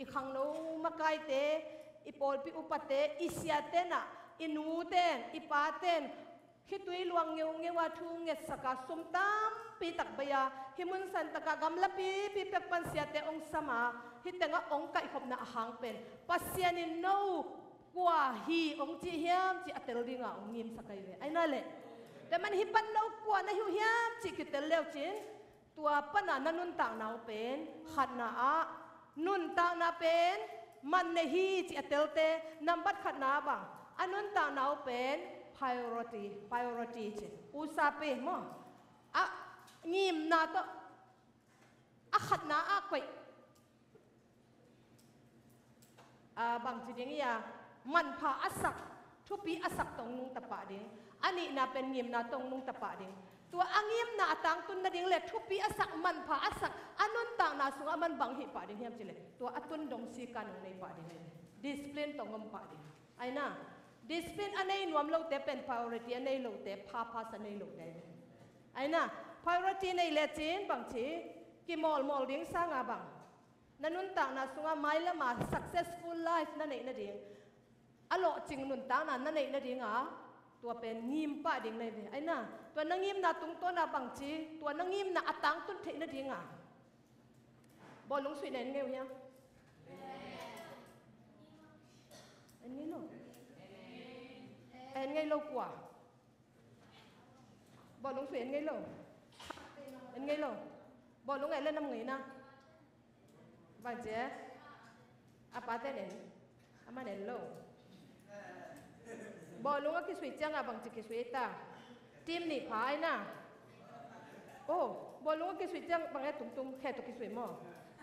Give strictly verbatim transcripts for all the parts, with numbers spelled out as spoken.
I khangno makaite, i pawlpi upate, i siaten ah, i nuten, i paten khitui luang ngeungeu a thu ngetsak a, sum tampi tak bei a, hih mun santak ah gamla pipi pek pan siate hong sam a, hih teng ah hong kaihkhopna a hang pen Pasian in no kua hi hong ci hiam cih a tel ding a hong ngimsak ahi ve. Ahi na leh, tua man hih pan no kua na hi uh hiam cih kitel le uh cin, tua pan a na nuntakna uh pen khatna ah, nuntakna pen man nei hi cih a telte, nambat khatna ah bang, a nuntakna uh pen priority, priority ci, usape maw? A ngimna tawh a khatna ah koih, a, bangci ding hi a, manpha a sak, thupi a sak tawh hong nungta pah ding. A nihna pen ngimna tawh hong nungta pah ding. Tua a ngimna a tangtun nading le thupi a sak, manpha a sak, a nuntakna sungah man bang hih pah ding hiam cih leh, tua a tun dong sikan hong nei pah ding hi. Discipline tawh hong om pah ding. Ahi na, discipline a nei nuam lote pen priority a nei lote, purpose a nei lote ahi ve. Ahi na, priority nei lecin bangci, kimawlmawl ding sanga bang, na nuntakna sungah mailam a successful life na neih nading, a lawhcing nuntakna na neih nading a, tua pen ngim pah ding na hi ve. Ahi na, tua na ngimna tungtawn a bangci, tua na ngimna a tangtun theih nading a, bawlung suih na en ngei uh hiam? En ngei lo. En ngei lo kua? Bawlung suih en ngei lo. En ngei lo. Bawlung en le nam ngei na. Bang ci e? A paten en. Aman en lo. Bawlung a kisuih ciangah bangci kisuih ta? Team nih pha ahi na. Oh, bawlung a kisuih ciang bang e, tungtung khe tawh kisuih maw?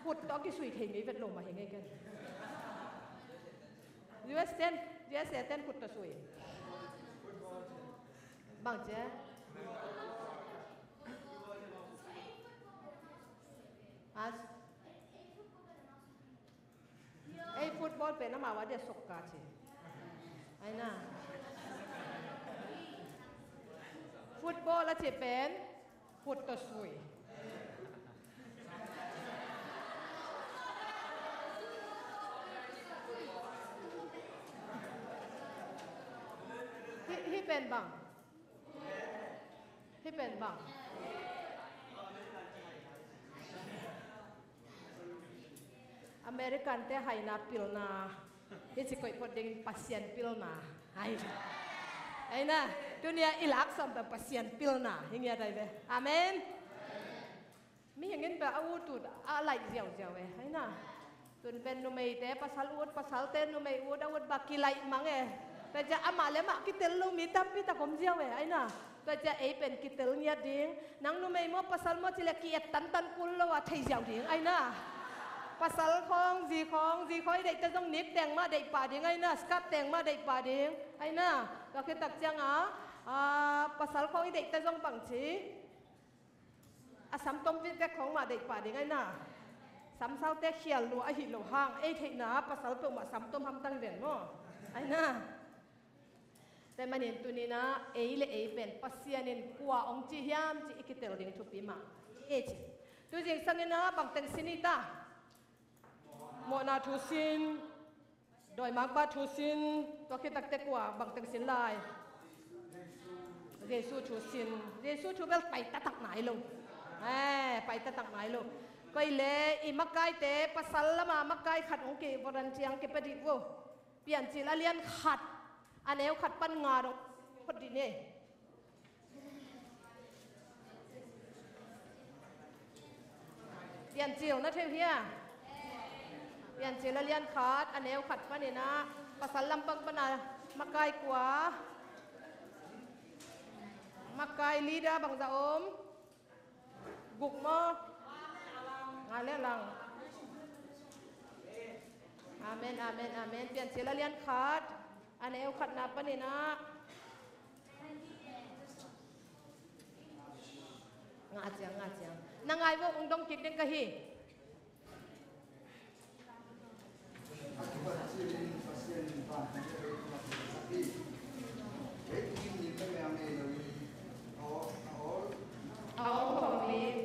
Khut tawh kisuih thei ngei vet lo mah hi ngei ken. U S ten, U S A ten khut tawh suih. Bang ci e? As. Ei, football pen amau a dia soccer ci. Ahi na. Football a ci pen khut tawh suih. Hih, hih pen bang. Hih pen bang. American te haina pilna. Hih ci koih phot ding, Pasian pilna. Hai. Ahi na, tuni a i lak sawm pen Pasian pilna hi ngiat ahi ve. Amen. Mihing in pen a ut ut a laih ziauziau e, ahi na. Tun pen numeite pasal ut, pasalte numei ut a ut bang kilaih mang e. Tua ciang amah le amah kitel lo mi tampi tak om ziau e, ahi na. Tua ciang ei pen kitel ngiat ding. Nang numei maw pasal maw ci leh ki-et tantan kul lo a thei ziau ding, ahi na. Pasal khawng, zi khawng, zi khawng i deihte zong nik teng mah deih pah ding, ahi na. Skirt teng mah deih pah ding, ahi na. Tua khit tak ciang a, a, pasal khawng i deihte zong bang ci, a samtom vekvek khawng mah deih pah ding, ahi na. Samsalte khial lua ahih loh hang, ei theihna pasal peuhmah samtom hamtang hi ven maw, ahi na. Tua manin tuni in a, ei le ei pen Pasian in kua hong ci hiam cih i kitel ding thupi mah hi ci. Tu zingsang in a bang teng sin hi ta? Mawhna thu sin, dawimangpa thu sin, tua khit tak teh kua bang teng sin lai? Jesu thu sin. Jesu thu bel pai taktak nai lo. Eh, pai taktak nai lo. Koi le i makaite, pasal lama makai khat hong ki volunteer hong kipia dih vo. Piancil a lian khat, a neu khat pan nga dong phot dih ni. Piancil na thei uh hia? Piancil a lian khat, a neu khat panin a, pasal lampang pan a makai kua, makai leader bangzah om? Guk maw? Nga le lang. Amen, amen, amen. Piancil a lian khat, a neu khatna panin a. Ngah ciang, ngah ciang. Na ngai vo, ong dong kik ding ka hi. A om khawng lim.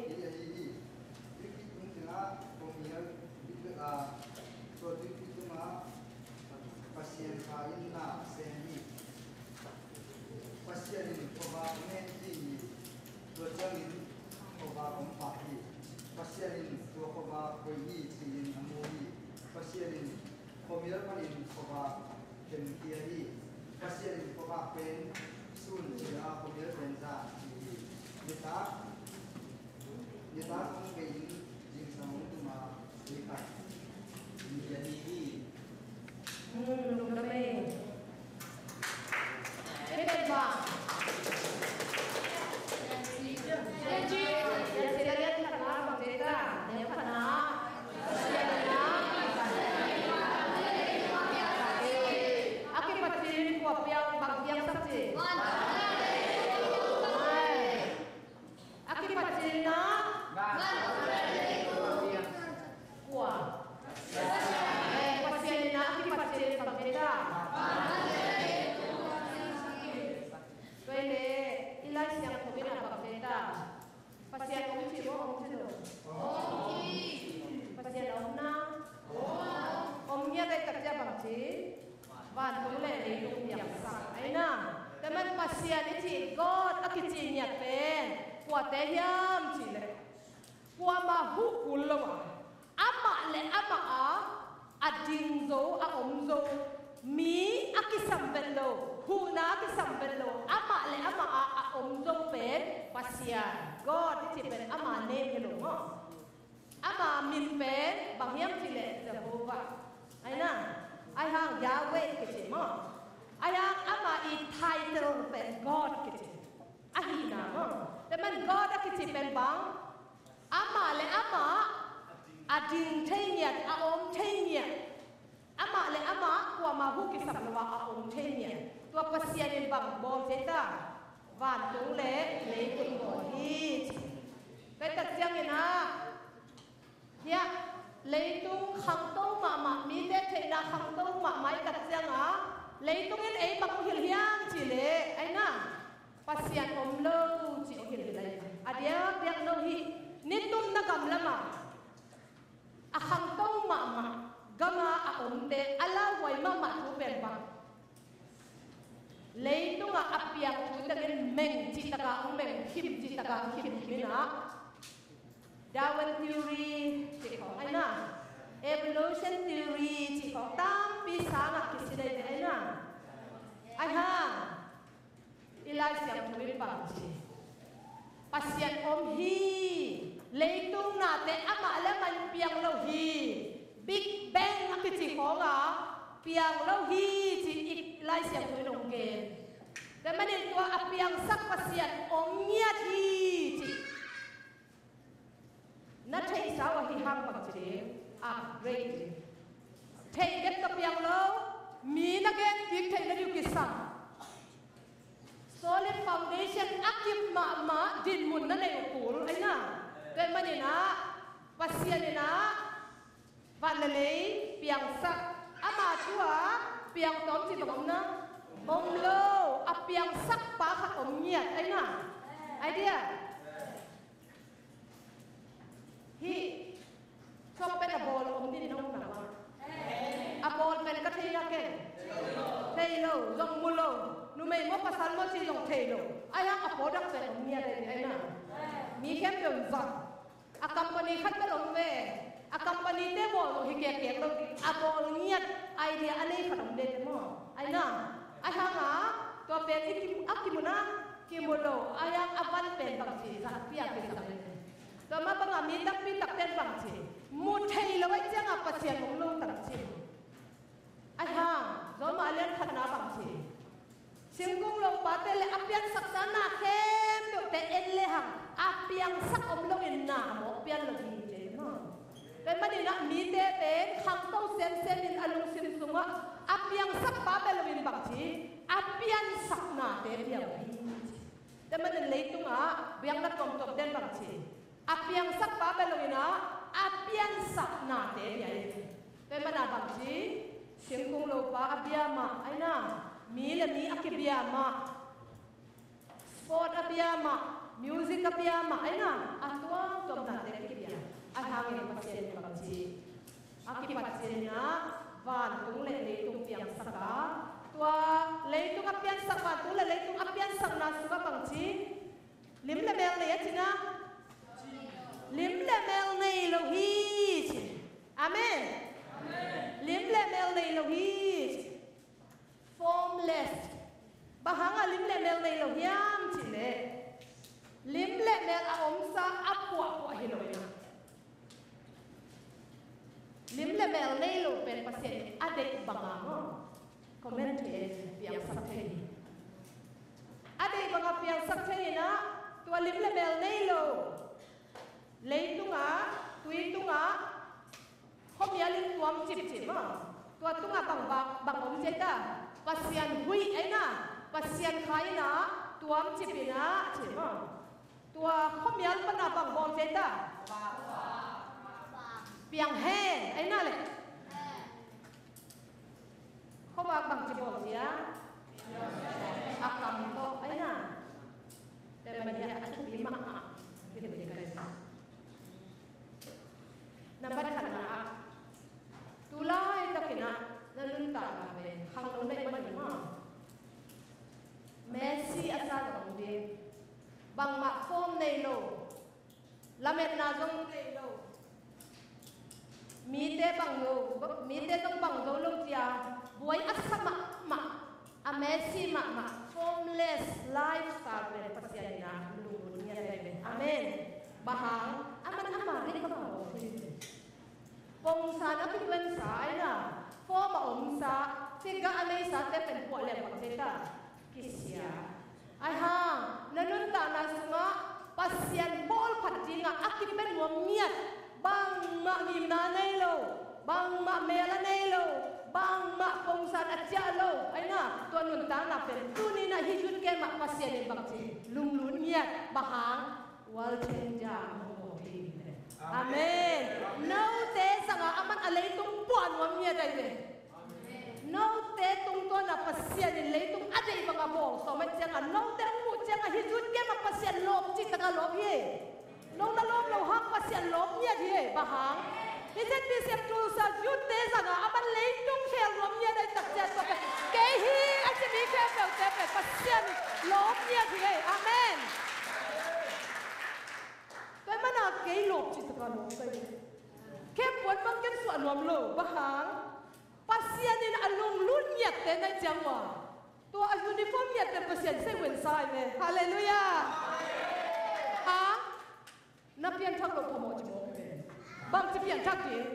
Khuamial panin khuavak khenkhia hi. Pasian in khuavak pen sun ci a, khuamial pen zan ci hi. Nitak, nitak hong bei in, zingsang hong tum a, ni khat ni a ni hi. Hmm, lungdam ei. Hei pen bang. Gen ci. Gen ci. Gen ci. Gen ci. Gen ci. Gen ci. A kipat cil in kua piang, bang piangsak ci? A kipat cil in a? Kua? Eh, Pasian in a, a kipat cil in bang piang? Tua hi leh, i Lai Siangtho in a bang piang? Pasian om ci maw, om ci lo? Pasian om na? Om ngiat a i tak ciang bang ci? Vantung le leitung piangsak. Ai na, tua man Pasian i ci, God a kici ngiat pen kuate hiam cih leh, kuamah huh kul lo a, amah le amah a, a ding zo, a om zo, mi a kisam vet lo, huhna a kisam vet lo, amah le amah a, a om zo pen Pasian, God i ci pen ama name hi lo maw. Ama min pen bang hiam cih leh Jehovah. Ai na, ai hang Yahweh kici maw. Ai hang ama i title pen God kici. Ahihna maw. Tua man God a kici pen bang, amah le amah a ding thei ngiat, a om thei ngiat. Amah le amah kuamah huh kisam lo a, a om thei ngiat. Tua Pasian in bang bawl ci ta? Vantung le leitung bawl hi ci. Tua i tak ciangin a, hiah leitung khangto mahmah, mite theihna khangto mahmah i tak ciang a, leitung in ei bang hong hilh hiam cih leh, ai na, Pasian om lo cih hong hilh hi lai. A diakdiak no hi, nitumna gam lam a, a khangto mahmah gam a, a omte a lauhuai mahmah thu pen bang? Leitung ah a piang thu tengin meng cih tak a hong meng, khim cih tak a hong khim, khim in a, Darwin theory cih khawng, ai na, evolution theory cih khawng tampi sang ah kici dai dai, ai na. Ai hang, i Lai Siangtho in bang ci? Pasian om hi. Leitung nate amah le amah in piang lo hi. Big Bang a kici khawng a piang lo hi ci i Lai Siangtho in hong gen. Tua manin tua a piangsak Pasian om ngiat hi ci. Na theihsa uh ahi hang bang ci ding? Upgrade. Theih bek tawh piang lo, mi na gen kik theih na ding uh kisam. Solid foundation a kip mahmah dinmun na neih uh kul, ai na. Tua manin a, Pasian in a, van le lei piangsak, ama thu a piang tawm cih bang om na? Om lo. A piangsak pa khat om ngiat, ai na. Ai dia. Hih, tua pen a bawl om ding na om na maw? A bawl pen ka thei na ken? Thei lo, zong mu lo. Numei maw pasal maw cih zong thei lo. Ai hang a product pen om ngiat ai na. Mi khempeuh in zang. A company khat bel om ve. A company te bawl zong hi kekek lo ding. A bawl ngiat idea a nei khat om ve maw? Ai na. Ai hang a, tua pen i kim, a kimu na, kimu lo. Ai hang a van pen bang ci, zat piak kisam. Tua mah bang a mi tampi takte in bang ci? Mu thei lo ahih ciang a Pasian om lo tak ci. Ai hang, Rom a lian khatna bang ci? Singkung lopate le a piansaksa na khempeuhte en le hang, a piangsak om loin na a mawk pian lo ding hi, ci maw? Tua manin a mite pen khangto semsem in a lungsim sungah a piangsak pa bel loin bang ci? A piansak nate bia uh hi, ci. Tua manin leitungah biakna tuamtuamte in bang ci? A piangsak pa bel loin a, a piansak nate bia hi. Tua manin bang ci? Singkung lopa a bia mah, ai na, mi le mi a kibia mah, sport a bia mah, music a bia mah, ai na, a tuamtuam nate a kibia. Ai hangin Pasian in bang ci? A kipat ciangin a, vantung le leitung piangsak a, tua leitung a piansak, vantung le leitung a piansakna sungah bang ci? Lim le mel nei a ci na? Lim le mel nei lo hi, ci. Amen. Lim le mel nei lo Bang hangah lim le mel nei lo hiam cih leh, lim le mel a omsa a puahpuah hi lo in ah. Lim le mel nei lo pen Pasian in a deih banga maw, comment thei, piangsak thei hi. A deih banga piangsak thei in ah, tua lim le mel nei lo leitungah, tui tungah, khuamial in tuam cipcip maw, tua tungah bang, bang, bang om ci ta? Pasian huih, ai na, Pasian kha in ah tuam cip in ah ci maw. Tua khuamial pan a bang bawl ci ta? Piang hen, ai na le. Khuavak bang ci bawl ci a? A kam tawh, ai na. Tua mah hi a, a thupi mahmah. Nambat khatna ah, tu laitakin ah na nuntakna pen khangno na hih manin maw, messy a sa zong ding, bangmah form nei lo, lametna zong nei lo, mite bang lo, mite zong bang zo lo ci a, buai a sa mahmah, a messy mahmah, formless lifestyle pen Pasian in ah lunglut ngiat ahi ve. Amen. Bang hang, aman ama deih banga om hi. Pongsa na kituansa, ai na, form a omsa, figure a neisate pen puah leng bang ci ta? Kisia. Ai hang, na nuntakna sungah Pasian bawlphat dingah a kipia nuam ngiat, bangmah ngimna nei lo, bangmah mel a nei lo, bangmah pongsa a ciah lo, ai na, tua nuntakna pen tuni in ah hih youth camp ah Pasian in bang ci, lunglut ngiat, bang hang, world changer a hong bawl hi. Amen. Note zangah aman a leitung puah nuam ngiat ahi ve. Note tungtawn ah Pasian in leitung a deih banga bawl sawm ahih ciangah, note hong muh ciangah hih youth camp ah Pasian lawp cih takah lawp hi. No na lawp loh hang Pasian lawp ngiat hi. Bang hang, hih ZBC Tulsa youth-te zangah aman leitung khel nuam ngiat ahih tak ciang tua pen kei hi a ci mi khempeuhte pen Pasian lawp ngiat hi. Amen. Tua ahih manin kei lawp cih takah lawp ka hi. Kei puan bang ken suah nuam lo. Bang hang, Pasian in a lunglut ngiatte na hih ciang ua, tua a uniform ngiatte Pasian sei wen sa hi ve. Halleluiah. Hang, na pianthak loh phamawh ci mawk hi ve. Bangci pianthak ding?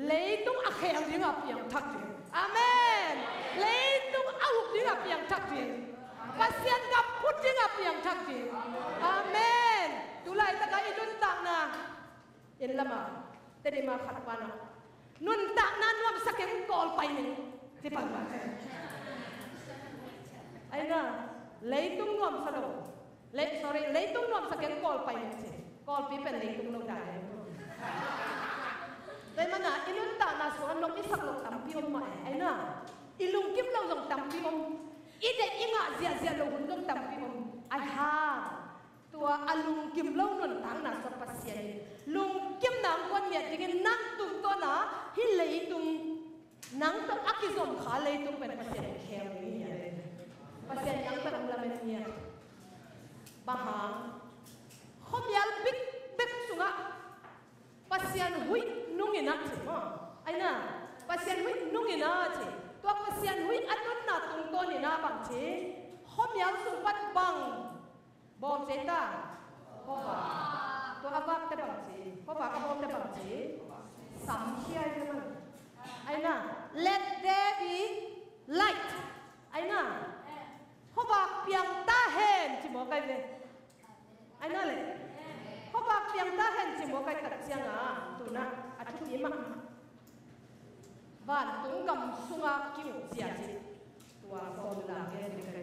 Leitung a khel dingah piangthak ding. Amen. Leitung a uk dingah piangthak ding. Pasian gam phut dingah piangthak ding. Amen. Tu laitakah i nuntakna, inn lamah, Tedim ah khat pan ah, nuntakna nuamsa keng, Kawl pai ning, ci pan pan. Ai na, leitung nuamsa lo. Lei, sorry, leitung nuamsa keng, Kawl pai ning ci. Kawlpi pen leitung lo dan. Tua ahih manin i nuntakna sungah nong i sak loh tampi om mah e. Ai na, i lungkim loh zong tampi om. I deih i ngah ziahziah loh hun zong tampi om. Ai hang, tua a lungkim lo nuntakna sungah Pasian in lungkimna hong pia ngiat dingin nang tungtawn ah hih leitung, nang tawh a kizom kha leitung pen Pasian in khel ding hi. Pasian in nang tawh hong lamen ngiat. Bang hang, khuamial bikbek sungah Pasian huih nung in ah ci maw. Ai na, Pasian huih nung in ah ci. Tua Pasian huih a nunna tungtawn in ah bang ci? Khuamial sung pan bang bawl ci ta? Khuavak. Tua a vakte bang ci? Khuavak a bawlte bang ci? Samkhia hi maw. Ai na, let there be light. Ai na, khuavak piang ta hen ci mawk ahi ve. Ai na le, khuavak piang ta hen ci mawk ahih tak ciangah, tu-in ah a thupi mahmah, vantung gam sungah ki-uk zia ci. Tua formula gen ding ka hi.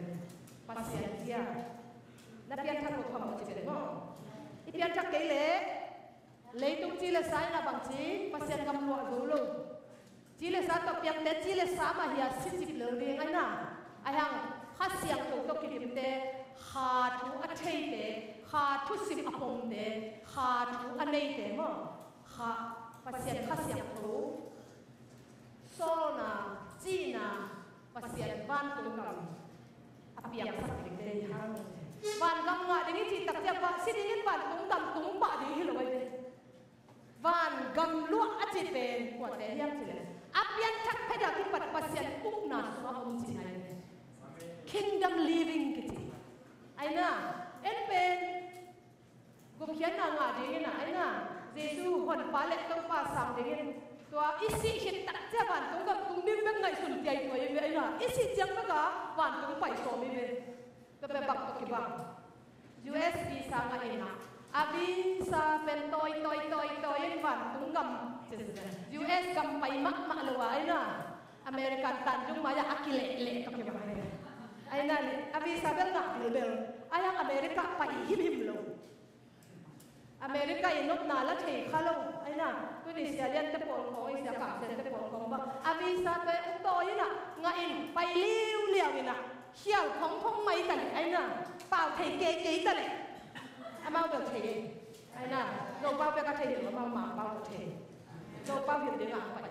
Pasian zia. Na pianthak loh phamawh ci pen maw. I pianthak kei leh leitung ci le sa in ah bang ci, Pasian gam luah zo lo. Ci le sa tawh piangte, ci le sa mah hi a, si cip lel ding. Ai na, ai hang, Kha Siangtho tawh kidimte, Kha thu a theite, Kha thusim a pomte, Kha thu a neite maw. Kha, Pasian Kha Siangtho, sawlna, cihna, Pasian vantung gam a piangsak dingte hi hang. Vangam ngah ding i cih tak ciang, si dingin vantung gam tung pah ding hi lo ahi ve. Vangam luah a cih pen kuate hiam cih leh, a pianthak phet a kipat Pasian ukna sungah om cihna hi. Kingdom living kici. Aina, en pen gupkhiatna ngah dingin ah, aina, Jesu honpa le Topa sang dingin tua i sih khit tak ciang vantung gam tung ding bek ngaihsun tiaituai i ve, aina, i sih ciang bek a vantung pai sawm i ve. Tua bek bang tawh kibang. U S visa ngah in ah, a visa pen tawi tawi tawi tawi in vantung gam, U S gam pai mahmah lo a, aina, American tandung mai-ah a kilehleh tawh kibang. Aina, a visa bel ngah bilbel, a hiang America pai himhim lo. America i nopna la thei kha lo, aina, tuni Sia Lian te pawl khawng, i Sia Kang Sian te pawl khawng bang a visa te um tawi in ah ngah in pai liuliau in ah, khial khongkhong mai ta leh, aina, pau thei keikei ta leh. Amau bel thei, aina, Zopau bek a thei hi lo, amau Mangpau bel thei. Zopau hilh ding a pai.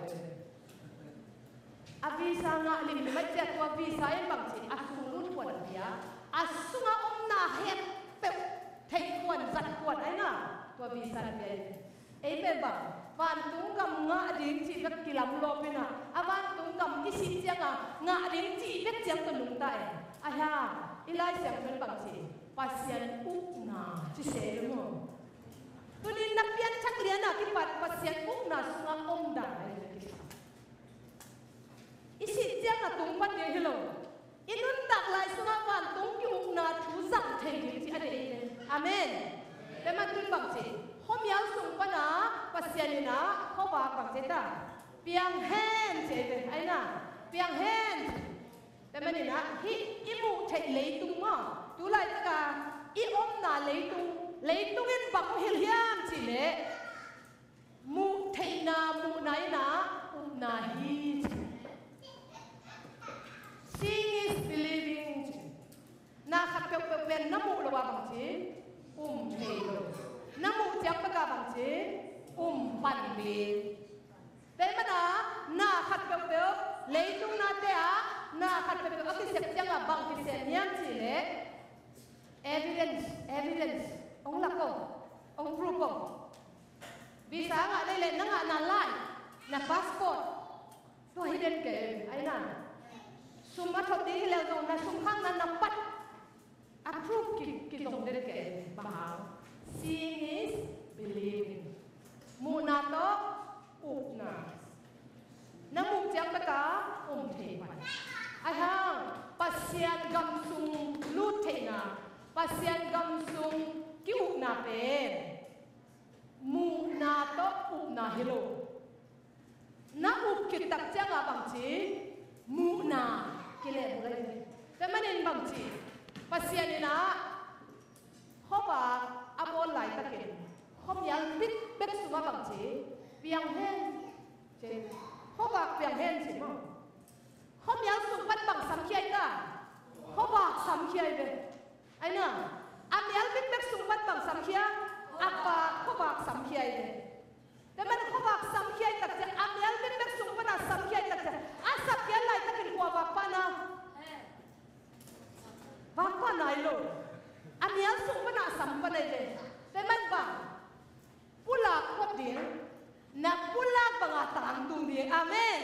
A visa ngah limlim a ciah, tua visa in bangci, a sung lut khuan pia, a sunga omna het peuh theih khuan zat khuan, aina, tua visa in pia in. Ei pen bang, vantung gam ngah ding cih bek kilam lawp in ah, a vantung gam i sih ciang a ngah ding cih bek ciang tawh nungta e. A hia, i Lai Siangtho in bangci, Pasian ukna ci se maw. Tuni na pianthak lian a kipat Pasian ukna sunga om dan ahi. I sih ciang a tung pan ding hi lo. I nuntak lai sungah vantung ki-ukna thu zang thei ding ci a deih hi. Amen. Tua man tun bangci, khuamial sung pana Pasian in ah khuavak bangci ta, piang hen ci a deih, aina, piang hen. Tua man in ah hih i muh theih leitung maw, tu laitak a i omna leitung, leitung in bang hong hilh hiam cih leh, muh theihna, muhna in ah upna hi ci. Seeing is believing ci. Na khat peuhpeuh pen na muh lo a bangci um thei lo. Na muh ciang bek a bangci um pan ding. Tua mana na khat peuhpeuh leitung nate ah na khat peuhpeuh a kisep ciang a bang kisem hiam cih leh, evidence, evidence hong lak o, hong proof o. Visa ngah lei leh na ngahna lai, na passport, tua hi den kei, aina. Sum a thot ding hi leh zong na sum khakna na pat a proof ki, kizong den kei. Bang hang? Seeing is believing. Muhna tawh upna. Na muh ciang bek a um thei pan. A hang, Pasian gam sung lut theihna, Pasian gam sung ki-ukna pen muhna tawh upna hi lo. Na up khit tak ciang a bangci muhna kilehbulh ahi. Tua manin bangci, Pasian in ah khuavak a bawl laitakin khuamial bikbek sungah bangci piang hen ci. Khuavak piang hen ci maw. Khuamial sung pan bang samkhia i ta? Khuavak samkhia i ve. Aina, a mial bikbek sung pan bang samkhia? A vak, khuavak samkhia i ve. Tua man khuavak samkhia i tak ciang, a mial bikbek sung pan a samkhia i tak ciang, a samkhia laitakin kua vak pan a? Vak pan a hi lo. A mial sung pan a sam pan a hi ve. Tua man bang, pulak phot ding, na pulak banga tangtung ding. Amen.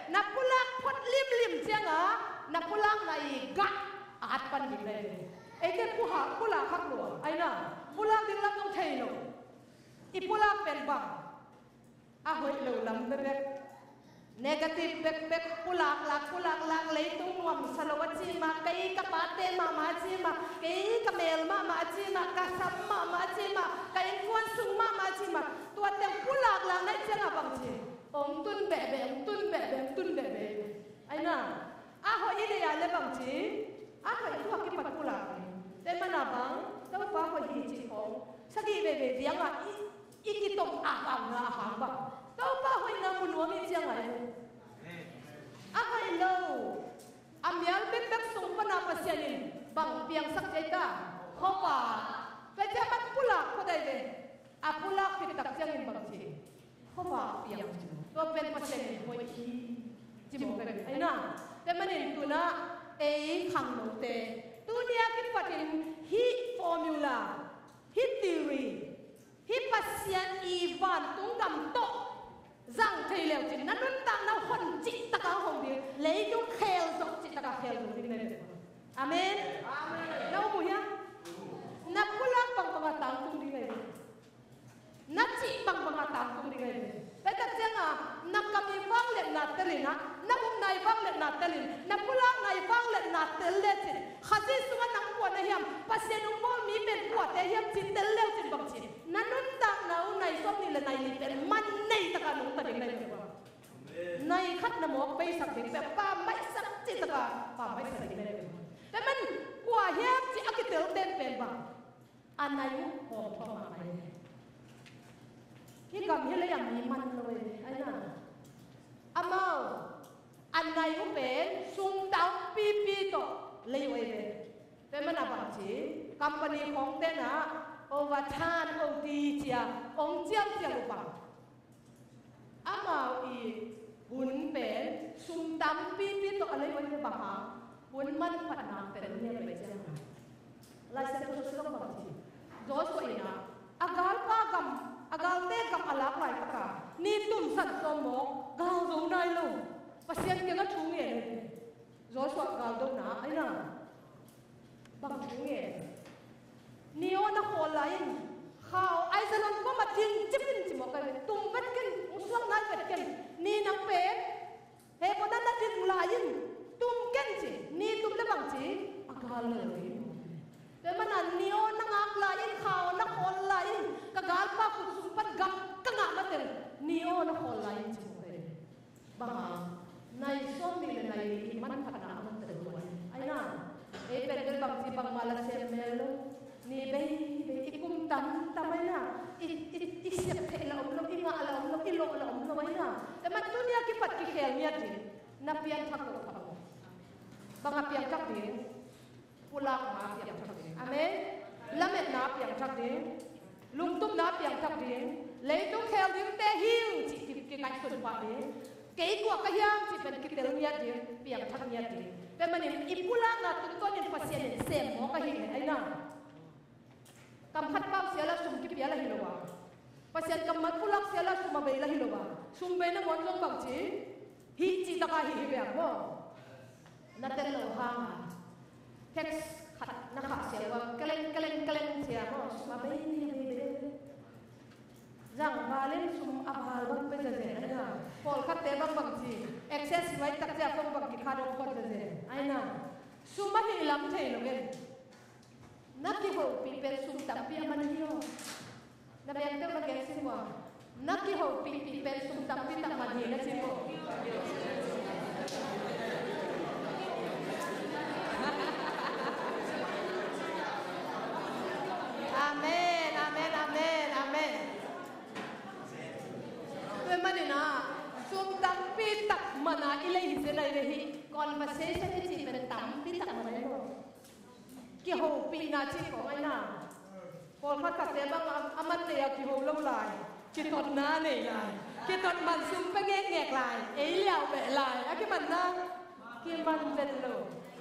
Na pulak phot limlim ciang a, na pulakna i gah at pan ding na hi ve. Eite pulak, pulak khak lua, aina, pulak ding lam zong thei lo. I pulak pen bang, a hoih lo lam bekbek, negative bekbek, pulak lak, pulak lak, leitung nuamsa lo a ci mah, kei ka pate mahmah a ci mah, kei ka mel mahmah a ci mah, ka sam mahmah a ci mah, ka innkuan sung mahmah a ci mah, tua teng pulak lak na hih ciang a bangci, hong tun behbeh, hong tun behbeh, hong tun behbeh. Aina, a hoih i deih a leh bangci, a hoih thu a kipat pulak hi. Tua mana bang, Topa hoih hi cih khawng sagih veivei viang a i, i kitom a bang na a hang bang, Topa hoihna mu nuam i ciang a hi. A hoih lo, a mial bikbek sung pana Pasian in bang piangsak ci a ta? Khuavak. Tua ciang bang pulak khuadai ve. A pulak khit tak ciangin bangci, khuavak piang ci. Tua pen Pasian in hoih hi ci mawk pen aina. Tua manin tu-in ah ei khangnote, tuni a kipatin hih formula, hih theory, hih Pasian i vantung gam tawh zang thei leu cin, na nuntakna hon cih taka hong ding, leitung khel zong cih taka khel zong ding na hi. Amen. Amen. Na um uh hiam? Na pulak bangbang a tangtung ding ahi ve. Na cih bangbang a tangtung ding ahi ve. Tua tak ciangin na kam i vangliatna tel in ah, na upna i vangliatna tel in, na pulakna i vangliatna tel lecin, Khazih sungah nang kua na hiam, Pasian hong bawl mi pen kuate hiam ci tel lecin bang ci, na nuntakna uh nai sawmnih le nai li pen man nei taka nungta ding na hi ve. Nai khat na mawk beisak ding pen pammaihsak cih taka pammaihsak ding na hi ve. Tua man kua hiam ci a kitel ten pen bang a nai uh hawm thawm a ngai. Hih gam hi lei a mi man lo e, ai na. Amau a nai uh pen sum tampipi tawh lei uh ei ve. Tua man a bang ci, company khawng ten ah overtime, O T ci a hong cialcial uh bang. Amau i hun pen sum tampipi tawh a lei uh ei ve. Bang hang? Hun manphatna tel ni a pai ciang a. Lai Siangtho sung bang ci, Joshua in ah a galpa gam, a galte gam a lak laitaka ni tum san sawm mawk gal zo nai lo. Pasian kiangah thu ngen. Joshua galdona ai na. Bang thu ngen? Ni aw na khawl lai in, khau Aijalon koma ding cip in ci mawk ai ve. Tum vet ken, hong suak nai vet ken. Ni nang pen he kona na ding lai in, tum ken ci. Ni tum le bang ci? A gal lel ding. Tua man a ni aw na ngak lai in, khau na khawl lai in, ka galpa khut sung pan gam ka ngah mateng, ni aw na khawl lai in ci mawk ai ve. Bang hang? Nai sawmnih le nai li i manphatna a man tel uh ai. Ai na, ei pen bel bang ci bangmah la sem mel lo. Ni bei bei i kum tamtam ai na. I, i, i siap theih la om lo, i ngah la om lo, i lawh la om lo ai na. Tua man tuni a kipat kikhel ngiat ding. Na piangthak lo thak lo. Bang a piangthak ding? Pulakna piangthak ding. Amen. Lametna piangthak ding. Lungtupna piangthak ding. Leitung khel dingte hi ing cih ki, kingaihsun pah ding. Kei kua ka hiam cih pen kitel ngiat ding, piangthak ngiat ding. Tua manin i pulakna tungtawnin Pasian in sem mawk ahi ve ai na. Kam khat pau sial ah sum kipial ahi lo a, Pasian kammal pulak sial ah sum a bei la hi lo a, sum bei nangawn zong bang ci? Hih cih taka hih hi bek maw? Na tel lo hang a text khat na khah sial uh a, keleng keleng keleng ci a maw, sum a bei ni a bei bei. Zang val in sum a val bang pia zazen ai na. Pawlkhatte bang bang ci, access nuai tak ci a kong bang kikhah dong phot zazen ai na. Sum a hih lam thei lo gen. Na kihopih pen sum tampi a man hi aw. Na bengte uh na gen sim uh a, na kihopihpih pen sum tampi tak man hi na ci maw. Amen, amen, amen, amen. Tua manin ah sum tampi tak man a i lei hi zen ai ve hi. Conversation i cih pen tampi tak man ai lo. Kihopihna cih khawng ai na. Pawlkhat khatte bang a, a man nei a kiho lo lai. Kitotna nei lai. Kitot man sum pia ngekngek lai. Ei liau beh lai. A kimanna kiman vet lo.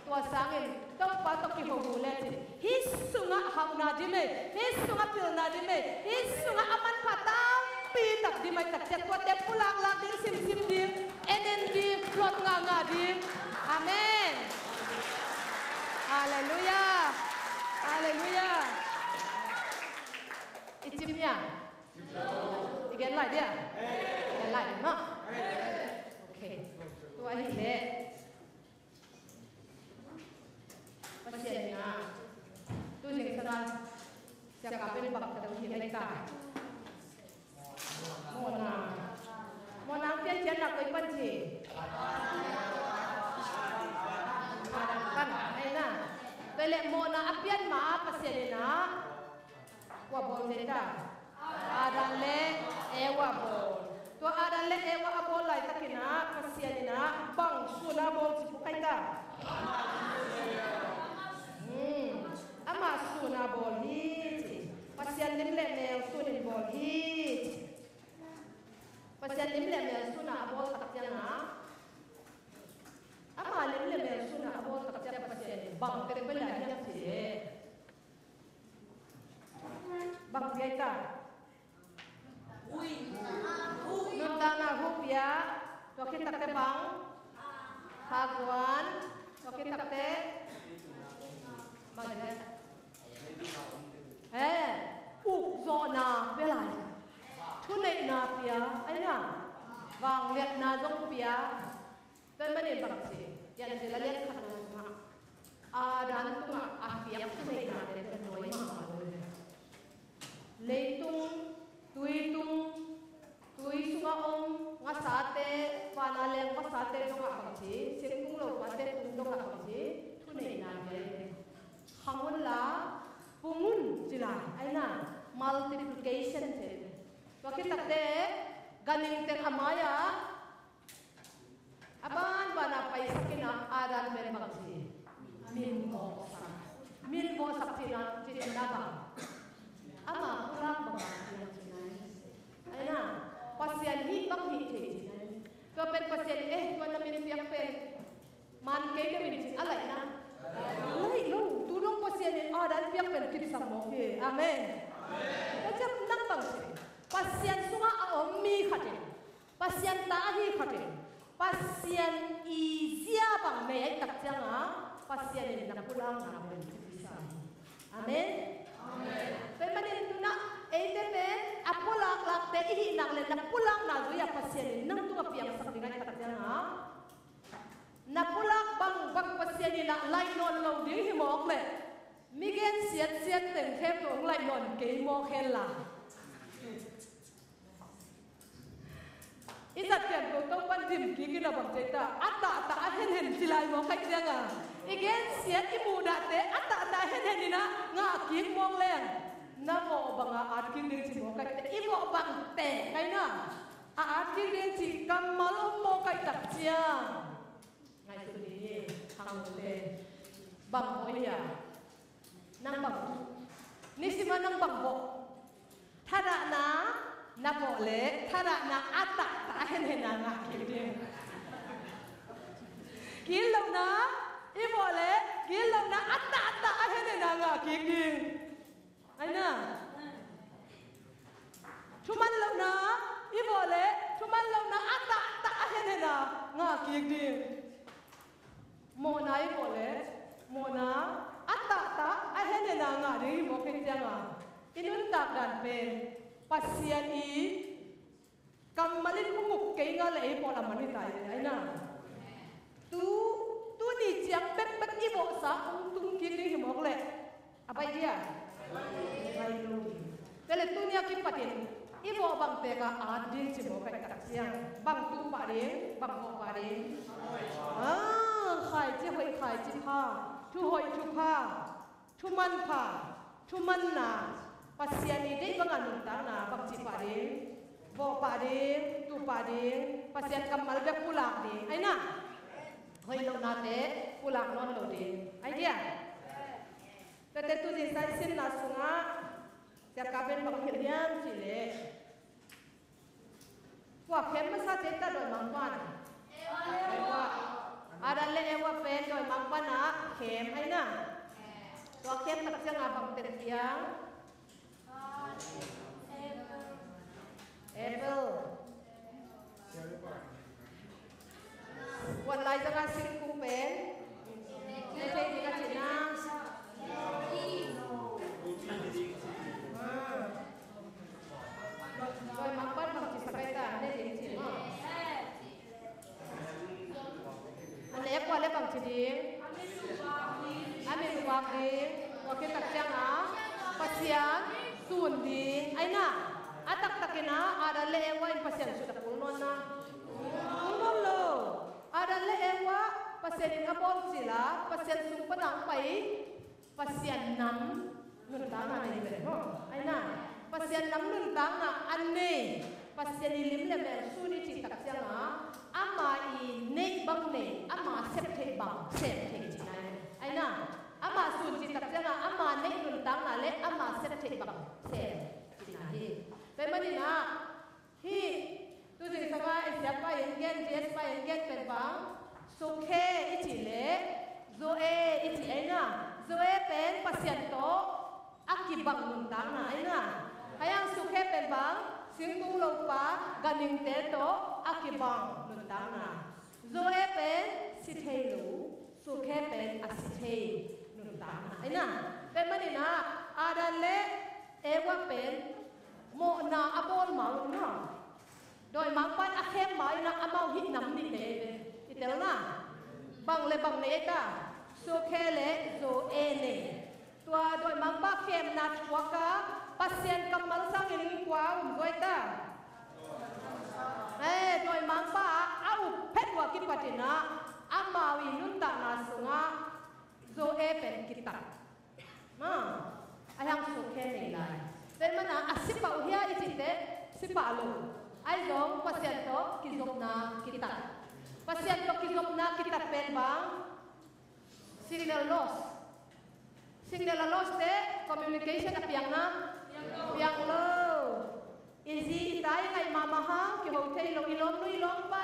Tua sangin Topa tawh kiho uh lecin hih sungah hauhna dim ei. Hih sungah pilna dim ei. Hih sungah a manpha tampi tak dim ei tak ciat tuate pulak lak ding, simsim ding, en en ding, hlawt ngahngah ding. Amen. Halleluiah. Halleluiah. I cim hia? I gen lai dia? Gen lai dia maw? Ok. Tua ahih leh Pasian in ah tu zingsang a siakap in bang tawh hi lai ta. Mawhna. Mawhna hong piankhiatna koi pan ci? Adam pan ai na. Tua leh mawhna a pian ma Pasian in ah kua bawl ci ta? Adam le Eva bawl. Tua Adam le Eva a bawl laitakin ah Pasian in ah bang sun a bawl ci puk ai ta? Hmm. Amah sun a bawl hi ci. Pasian lim le mel sun in bawl hi ci. Pasian lim le mel sun a a bawl tak ciang ah, amah lim le mel sun a a bawl tak ciang Pasian in bang tek bel a hiam ci leh bang pia ta? Nuntakna hu pia. Tua khit takteh bang? Haguan. Tua khit takteh He, ukzawhna pia lai. Thuneihna pia, aina. Vangliatna zong pia. Tua manin bang ci, Piancil a lian khatna sungah Adam tungah a piak thuneihna te pen nuai mahmah lo hi. Leitung, tuitung, tui sungah om ngasate, vana leng vasate dongah bang ci, singkung lopate tung dongah bang ci, thuneihna pia hi. Khang unla, pung un ci lai, aina, multiplication ci. Tua khit takteh, ganhing teng a mai-ah a banban a paisak in a, Adam pen bang ci, min vawhsak. Min vawhsak cihna, cihna bang, ama pulak bang a piang cihna hi. Aina, Pasian hih bang hih thei cihna hi. Tua pen Pasian, eh, tua na min piak pen man kei deuh in ci a laihna, laih lo. Tu dong Pasian in Adam piak pen kipsak mawk hi. Amen. Tua ciang nang bang ci, Pasian sungah a om mi khat in, Pasian ta ahi khat in, Pasian i zia bang nei ahih tak ciangin, Pasian in na pulakna pen kipsak hi. Amen. Tua manin tu-in eite pen a pulak lakte i hih nak leh, na pulakna zui-a Pasian in nang tungah piangsak ding ahih tak ciangin, na pulak bangbang Pasian in a laih nawn lo ding hi mawk leh, mi gensiatsiat teng khempeuh hong laih nawn kei mawk hen la. I zat pian ko Topa'n dim kik in a bang ci ta, a tahtah a henhen ci lai mawk ahih ciangin, i gensiat i muhdahte a tahtah a henhen in a ngah kik mawk leng, na vawh bangin a at kik ding ci mawk ahih teh, i vawh bang teh kai na a at kik ding ci kammal om mawk ahih tak ciang. Ngaihsun ni hi, khangnote. Bang vawh hia? Nang bang vawh? Nisim a nang bang vawh? Thadahna na vawh leh, thadahna a tahtah a henhen a ngah kik ding. Gitlohna i vawh leh, gitlohna a tahtah a henhen a ngah kik ding. Aina. Thuman lohna i vawh leh, thuman lohna a tahtah a henhen a ngah kik ding. Mawhna i vawh leh, mawhna a tahtah a henhen a ngah ding hi mawk ahih ciangin, i nuntak dan pen Pasian i kammal in hong uk kei ngal leh ei pawl a man hi ta hi, aina. Tu, tuni ciang bekbek i vawhsa hong tung kik ding hi mawk leh, a baih dia? Baih lo hi. Tua leh tuni a kipatin i vawh bang tek a at ding ci mawk ahih tak ciang, bang tuh pah ding, bang vawh pah ding? Ah, khaici hoih, khaici pha, thu hoih, thu pha, thuman pha, thumanna, Pasian i deih banga nuntakna bangci pah ding? Vawh pah ding, tuh pah ding, Pasian kammal bek pulak ding, aina. Hoih lohnate pulak nawn lo ding, ai dia? Tua teh tu Jesu i simna sungah siakap in bang hilh hiam cih leh, kua khem masa, ci ta, dawimangpa'n? Eva. Adam leh Eva pen dawimangpa'n a khem, aina. Tua khem tak ciangin bang teng piang? Abel. Kuan lai zanga singkung pen ne thei ding a cihna. Ah. Dawimangpa'n bang ci sak ai ta, ne ding ci maw? A nek uh leh bang ci ding? A min vak ding. Tua khit tak ciangin Pasian sun ding, aina. A taktakin a Adam leh Eva in Pasian sut a kul nawn na? Kul nawn lo. Adam leh Eva Pasian in a bawl cil a, Pasian sung pan a hong pai, Pasian nam nuntakna nei pen maw, aina. Pasian nam nuntakna a nei, Pasian i lim leh mel sun i cih tak ciangin, ama i neih bang nei, ama sep theih bang sem theih cihna hi, aina. Ama sun cih tak ciangin, ama neih nuntakna leh ama sep theih bang sem cihna hi. Tua manin a, hih, tu zing sanga i siapa in gen, J S pa in gen pen bang, sukhe i cih leh Zoe i cih, aina. Zoe pen Pasian tawh a kibang nuntakna, aina. Hih hang sukhe pen bang, singkung lopa ganhingte tawh a kibang nuntakna. Zoe pen si thei lo, Sukhe pen a si thei nuntakna ahi na. Tua ahih manin ah Adam le Eva pen mawhna a bawl ma uh na. Dawimangpa'n a khem ma in ah amau hih nam nih nei ve. I tel na. Bang le bang nei ta. Sukhe le Zoe nei. Tua dawimangpa khemna thuak a Pasian kammal sangin kua a um zaw ta. Eh, dawimangpa a up phet uh a kipat in ah amau i nuntakna sungah Zoe pen kitat. Ma, a hiang Sukhe nei lai. Tua ahih manin ah a si pah uh hia i cih teh si pah lo. Ahi zong Pasian tawh kizopna kitat. Pasian tawh kizopna kitat pen bang, signal loss. Signal a loss teh communication a piang na? Piang lo. I zi i ta i ngaih mahmah hang kiho thei lo, i lawmnu i lawmpa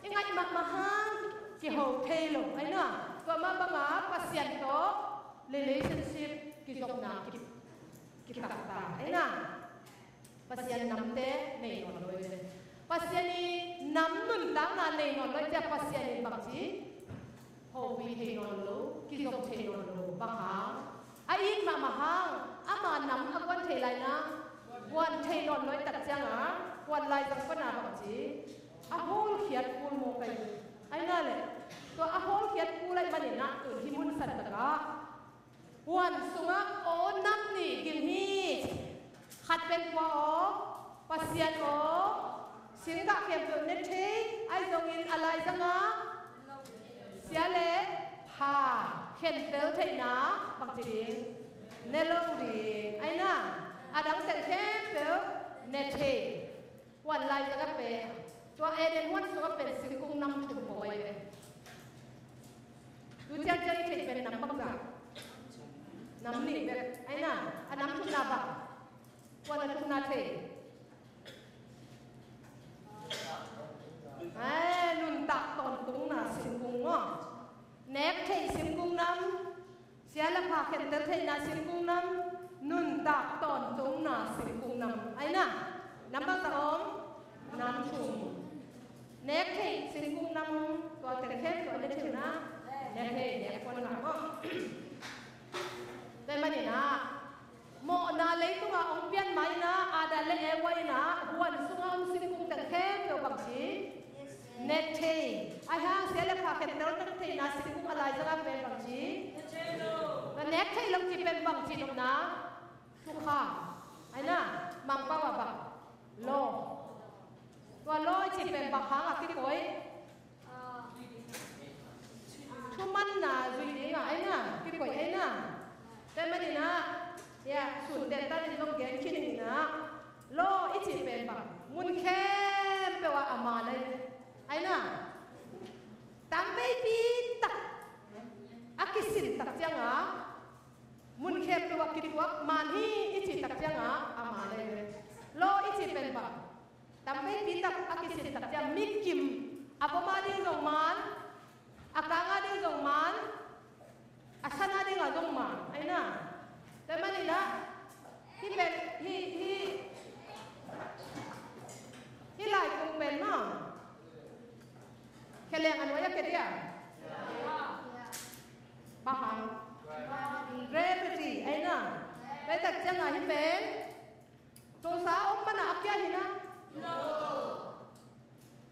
i ngaih mahmah hang kiho thei lo. Ahi na, tua mah bangah Pasian tawh relationship kizopna ki, kitak ta. Ahi na. Pasian namte nei nawn lo hi ve. Pasian i nam nuntakna nei nawn lo hi ciang Pasian in bangci hopih thei nawn lo, kizop thei nawn lo. Bang hang? A it mahmah hang, ama nam a guan thei lai na, guan thei nawn lo hi tak ciangah guan lai zang pana bangci a hawlkhiat kul mawk ahi ve. Ahi na le, tua a hawlkhiat kul ahih manin ah tun hih mun san takah huan sungah aw nam nih gin hi. Khat pen kua aw? Pasian aw. Singgah khempeuh ne thei, ahi zongin a laizangah sia le pha khentel theihna bangci ding? Ne lo ding. Ahi na, a dang teng khempeuh ne thei. Huan laizang a pen, tua Eden huan sungah pen singkung nam thum ko ahi ve. Tu ciangciang i theih pen nam bangzah? Nam nih bek. Ahi na, a nam thumna bang? Huan a thumna thei. Eh, nuntak tawntungna singkung maw? Nek theih singkung nam. Sia le pha khentel theihna singkung nam, nuntak tawntungna singkung nam. Ahi na, nam bangzah om? Nam thum. Nek theih singkung nam, tua teng khempeuh ne thei na? Ne thei, nek puan ngah maw? Tua ahih manin ah mawhna leitungah hong pian ma in ah Adam le Eva in ah huan sungah om singkung teng khempeuh bangci ne thei. Ahi hang sia le pha khentel theihna singkung a laizangah pen bangci ne thei lo. Tua nek theih lo cih pen bangci nopna? Thukham. Ahi na, Mangpau ah bang? Law. Tua law i cih pen bang hangah kikoih? Thumanna zui dingah ahi na, kikoih ahi na. Tua ahih manin ah, ya, sun den tan in zong gen khin ing in ah, law i cih pen bang? Mun khempeuh ah a man ahi, ahi na. Tamveipi tak a kisin tak ciangah mun khempeuh ah kituak man hi i cih tak ciangah a man ahi. Law i cih pen bang? Tamveipi tak a kisin tak ciang mi kim, a vom a ding zong man, a kang a ding zong man, a san a ding a zong man, ahi na. Tua ahih manin ah hih pen, hih, hih, hih laikung pen maw, khe leng a nuai a khe dia? Bang hang? Gravity, ahi na. Tua tak ciangah hih pen Tosa om mana a kia hi na?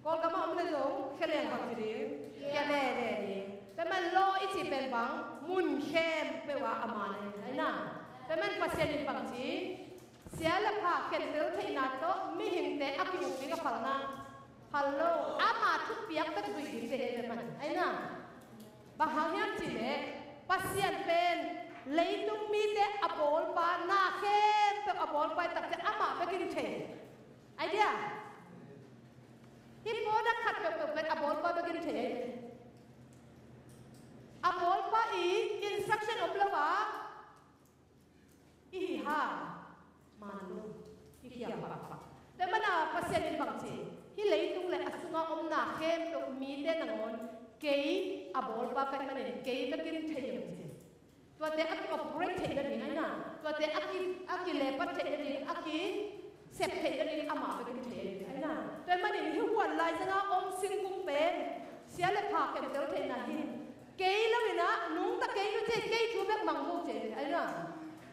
Kawlgam a om le zong khe leng bang ci ding? Kia veve ding. Tua ahih man law i cih pen bang? Mun khempeuh ah a man ahi na. Tua ahih man Pasian in bang ci? Sia le pha khentel theihna tawh mihingte a ki-uk ding a phalna, phal lo, ama thupiak bek zuih ding te hi tua ahih man, ahi na. Bang hang hiam cih leh Pasian pen leitung mite a bawlpa, na khempeuh a bawlpa i tak ciang amah bek in thei. Ahi dia? Hih product khat peuhpeuh pen a bawlpa bek in thei ahi ve. A bawlpa i instruction om lo ah i hi ha, man lo, i kia pahpah. Tua ahih man a Pasian in bang ci? Hih leitung le a sunga om na khempeuh mite nangawn kei a bawlpa ka hih manin kei bek in thei hi, ci. Tuate a ki-operate theih nading ahi na, tuate a ki, a kilepat theih nading, a kisep theih nading amah bek in thei ahi na. Tua ahih manin hih huan laizanga om singkung pen sia le pha khentel theihna hi. Kei lo in ah, nungta kei lo ci, kei thu bek mang lo ci, ai na.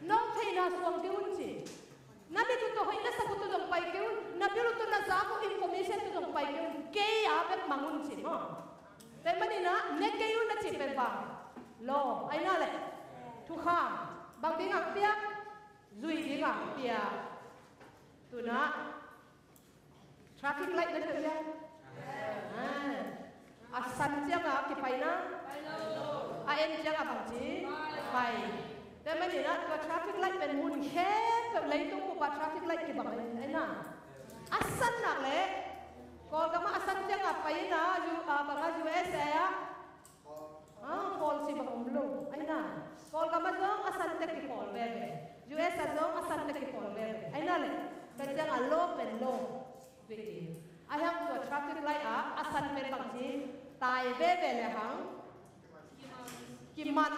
Nong theihna suang kei un ci. Na mit uh tawh hoih na sak uh tawh zong pai kei un, na bil uh tawh na zak uh information tawh zong pai kei un, kei a bek mang un ci maw. Tua ahih manin ah, ne kei un na cih pen bang. Law, ai na leh. Thukham, bang ding a piak, zuih ding a piak. Tu-in ah, traffic light na tel lian. Ah. A san ciangin a kipai na. A en ciangin a bangci. Pai. Tua ahih manin ah tua traffic light pen mun khempeuh leitung bup ah traffic light kibang ai na. A san nak leh. Kawlgam ah a san ciangin a pai na, U-, ah, bang a U S A ah. Ah, khawl cih bang om lo. Ai na. Kawlgam ah zong a san teh kikhawl veve. U S ah zong a san teh kikhawl veve. Ai na leh. Tua ciangin a law pen law. Ahi hang tua traffic light ah a san pen bangci tai veve le hang. Kiman.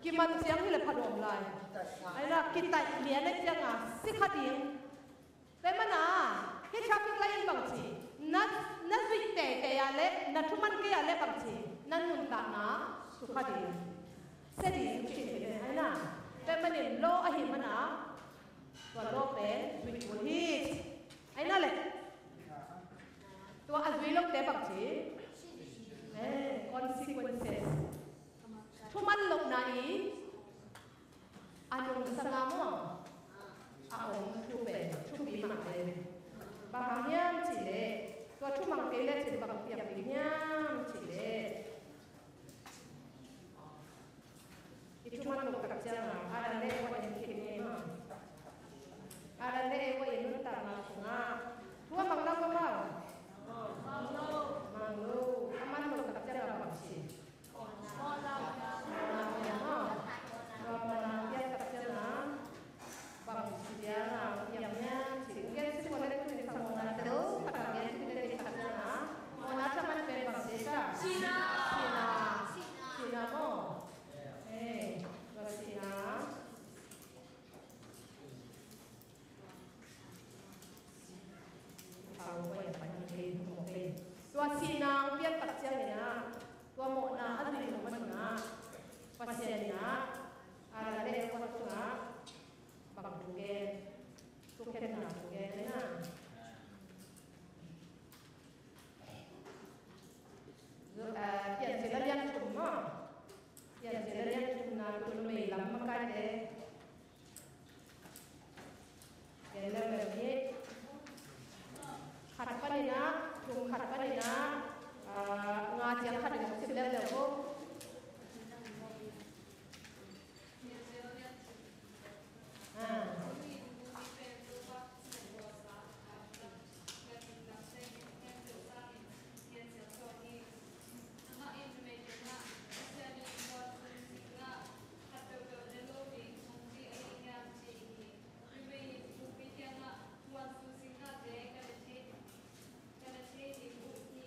Kiman ciang hi leh pha nuam lai. Ai na, kitaih lian ahih ciangin a si kha ding. Tua ahih manin ah, hih traffic light in bangci, na, na zuih teitei a leh, na thuman kei a leh bangci, na nuntakna sukha ding, sia ding, ci ding, ai na. Tua ahih manin law ahih manin ah, tua law pen zuih kul hi, ai na leh. Tua a zuih lote bangci, eh, consequences. Thuman lohna i a nungsang ah maw, a om thu pen thupi mah ve. Bang hang hiam cih leh, tua thu mang kei leh cin bang piang ding hiam cih leh, i thuman loh tak ciangin a, a ran leh a en khit ngei maw. A ran leh a nuntakna sungah thu a mang lo ka maw. Mang lo. A man loh tak ciangin a bang ci. Tua sihna hong pian tak ciangin ah, tua mawhna a zuih loh manin ah, Pasian in ah, a ran leh a tua tungah bang thu gen, thukhenna thu gen na. Piancil a lian thum maw? Piancil a lian thumna, tua numei lam makaite. Gen leuleu ni. Khat panin ah, thum khat panin ah, ah, nga ciang khat in hong sim leuleu uh. Ah. Ka na thei ding uh hi.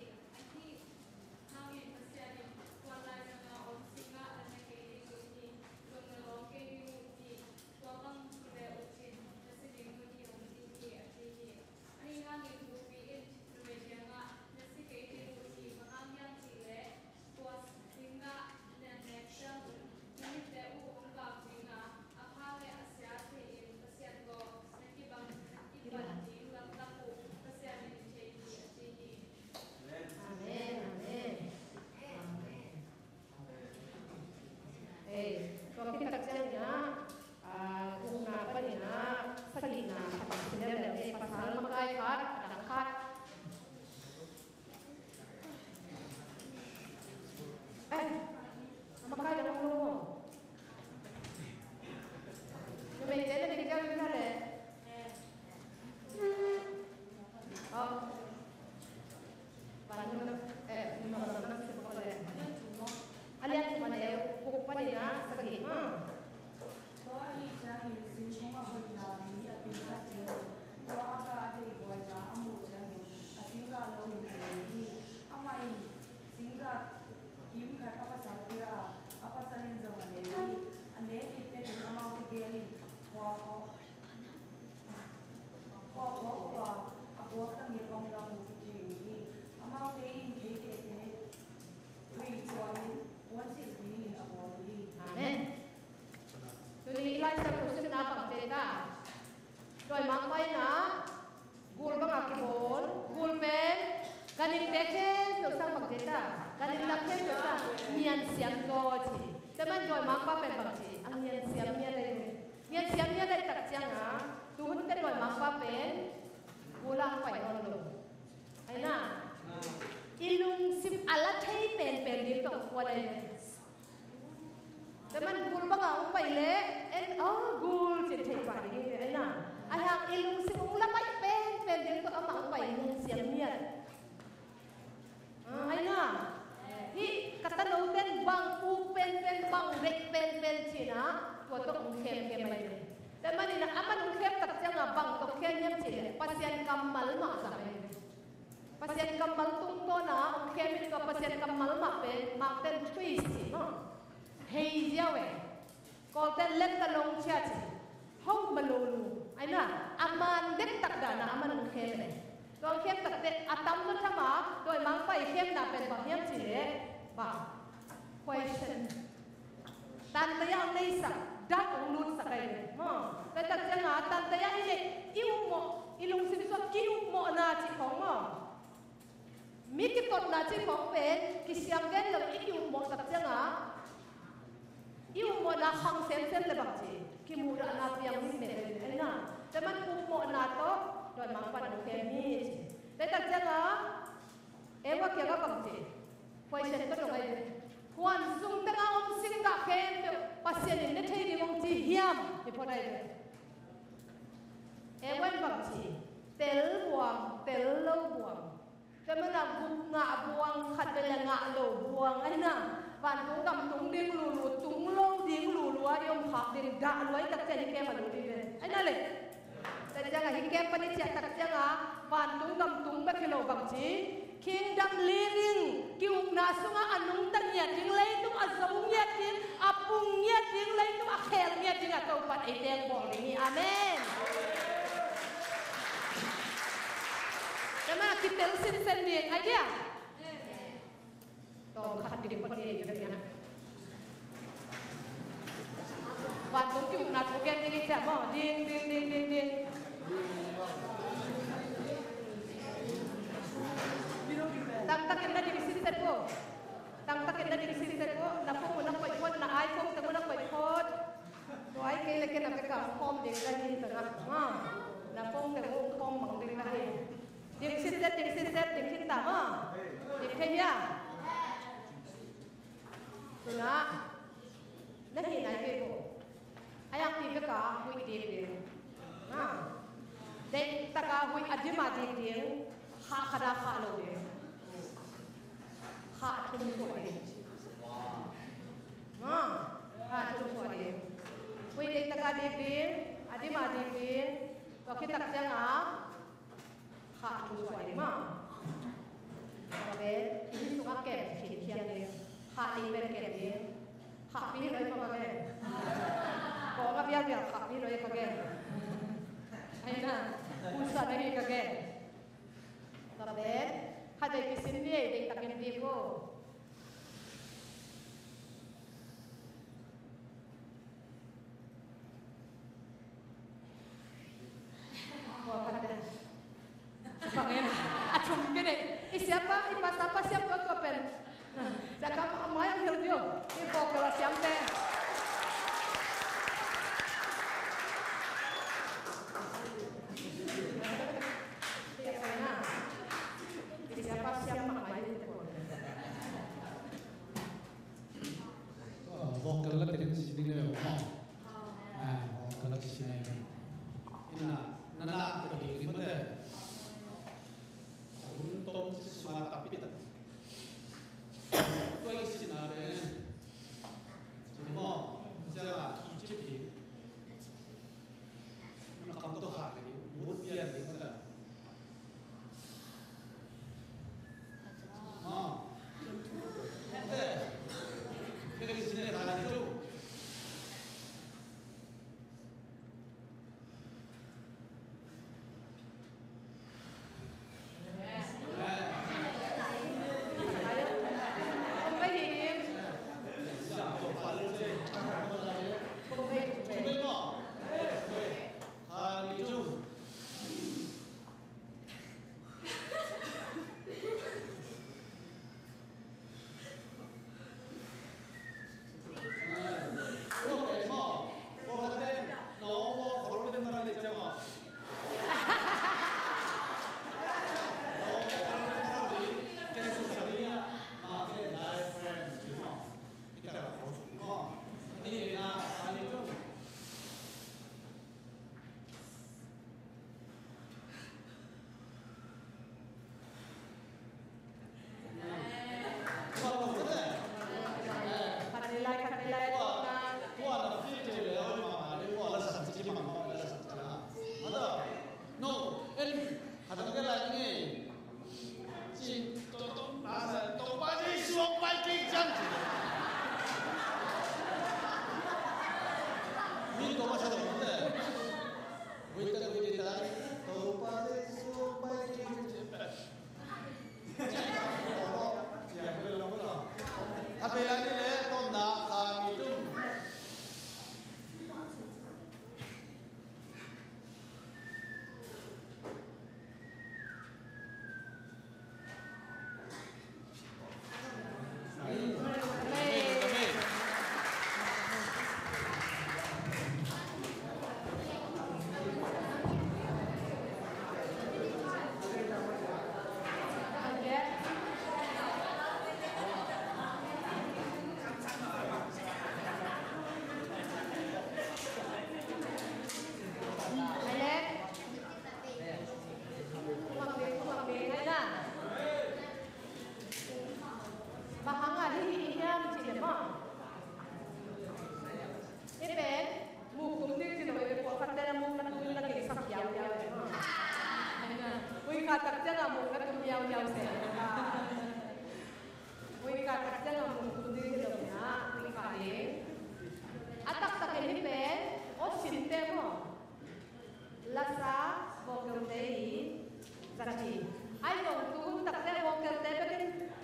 Ahi hangin Pasian in kuan lai zanga om singah na ne kei ding uh hi, zong na lawng kei ding uh hi, tua bang hi leh uh cin na si ding uh hi, hong ci hi, a ci hi. Ahi hangin bupi in numei kiangah na si kei ding uh hi, bang hang hiam cih leh tua singah na nek ciangun na mitte uh hong vak ding a, a pha le a sia thei in Pasian tawh na kibang, na kibat ding lamdang uh Pasian in thei hi, a ci hi. Amen, amen. Amen. Ei, tua khit tak ciangin ah, ah, gukna panin ah, sagihna khat sim lem lem, ei, pasal makai khat, a dang khat. Eh, a makai dang om lo maw? Numei te na ding kei uh hi leh. Oh. Van, eh, numei van na sim ko leh. A lian thum a neu guk panin ah sagih maw. Tua ahih ciangin zinghong a hoihna mi a pil khat in tua a gah a deih buaina a muh ciangin a singgah lo in a nei hi. Amah in singgah kim khat a pasal pia a, a pasal in zong a nei hi. A nek khit ciangin amaute gel in khua khawh, khua khawh uh a, a buak tangin hong lam uh hi thei uh hi. Amaute in kheite te ui cuan in Ganhingte khempeuh sang bang ci ta? Ganhing lam khempeuh sang ngiansiam zaw ci. Tua man dawimangpa pen bang ci? A ngiansiam ngiat ahi ve. Ngiansiam ngiat ahih tak ciangin tu hunte dawimangpa pen gul ah pai nawn lo. Ahi na, i lungsim a la thei penpen ding tawh kuan ahi ve. Tua man gul bangah hong pai leh en, oh, gul ci thei pah ding hi ve, ahi na. Ahi hang i lungsim hong la pai penpen ding tawh amah hong pai ngiansiam ngiat. Ah, ahi na. Hih ka tanote in bang uk penpen, bang rek penpen ci-in ah tua tawh hong khemkhem ahi ve. Tua manin ah aman hong khem tak ciangin ah bang tawh khem hiam cih leh Pasian kammal mah zang ahi ve. Pasian kammal tungtawn a hong khem in, tua Pasian kammal mah pen Mark ten twist ci maw? Hei ziau e. Kawlten lem na long cia ci. Hong ma lo lu. Ahi na, a man dektak dan a aman hong khem e. Tua hong khem tak teh a tam na tham a, dawimangpa i khemna pen bang hiam cih leh bang? Question. Tantaya hong neisak, dak hong lutsak ahi ve. Maw, tua tak ciangin tantaya i neih, i upmawh, i lungsim sungah ki-upmawhna cih khawng maw, mi kitotna cih khawng pen kisiam gen lo, i ki-upmawh tak ciangin i upmawhna khang semsem leh bang ci, kimuhdahna piang mi pen ahi na. Tua man upmawhna tawh dawimangpa in hong khem hi ci. Tua tak ciangin Eva kiangah bang ci? Question ka dong ahi ve. Huan sung tengah om singgah khempeuh Pasian in ne thei ding hong ci hiam? Ci phot ahi ve. Eva in bang ci? Tel buang, tel lo buang. Tua man ah gup ngah buang, khat vei leh ngah lo buang ahi na. Vantung gam tung ding lulu, tung lo ding lulu a i om khak ding, dah lua i tak ciang hih kem a lut hi ve. Ahi na leh. Tua ciangin hih kem pan i ciah tak ciangin vantung gam tung bek hi lo bang ci, kingdom living, ki-ukna sungah a nungta ngiat ding, leitung a zo ngiat ding, a pung ngiat ding, leitung a khel ngiat ding a Topa'n eite hong bawl ding hi. Amen. Tua man ah kitel sinsen ding, ahi dia. Tawm khat ding pawh ni ei ka nia. Vantung ki-ukna thu gen ding i ciah maw. Ding, ding, ding, ding, ding. Tangtakin na ding sinset uh. Tangtakin na ding sinset uh. Na phone uh na koih phot, na iPhone teng uh na koih phot. Tua ahih kei leh ken a bek a hong khawm ding ka hi tengah. Na phone teng uh hong khawm mang ding ka hi. Ding sinset, ding sinset, ding khin ta maw. Ding khin hia. Tu-in ah na hih nai kei ko. A yak ti bek a huih dik ding. Ha. Deihtak a huih a dim a dik ding. Khah khat a khah lo ding. Khah thum suah ding. Ha. Khah thum suah ding. Huih deihtak a dik ding. A dim a dik ding. Tua khit tak ciangin ah khah thum suah ding maw. Tua pen i sungah kem khinkhian ding. Khah nih pen kem ding. Khahpi hi lo hi maw ka gen? Kawng a vialvial khahpi hi lo hi ka gen. Ahi na, hunsa na hi ka gen. Tua pen khat vei kisin ni ei, deihtakin dik uh. Tua khat te. Bang en. A thum kei nei. I siapa, i pastor pa siam tua tua pen. Siapa a mai ang hil dio. I vocal a siam te. I siapa siam mahmah hi te ko. Vocal la tenin si ding le maw. Ah, vocal la kisin ai. Ina, na na ko ding ri mate. Hun tom si suma tapi ta. Ko i sin a re. Mo,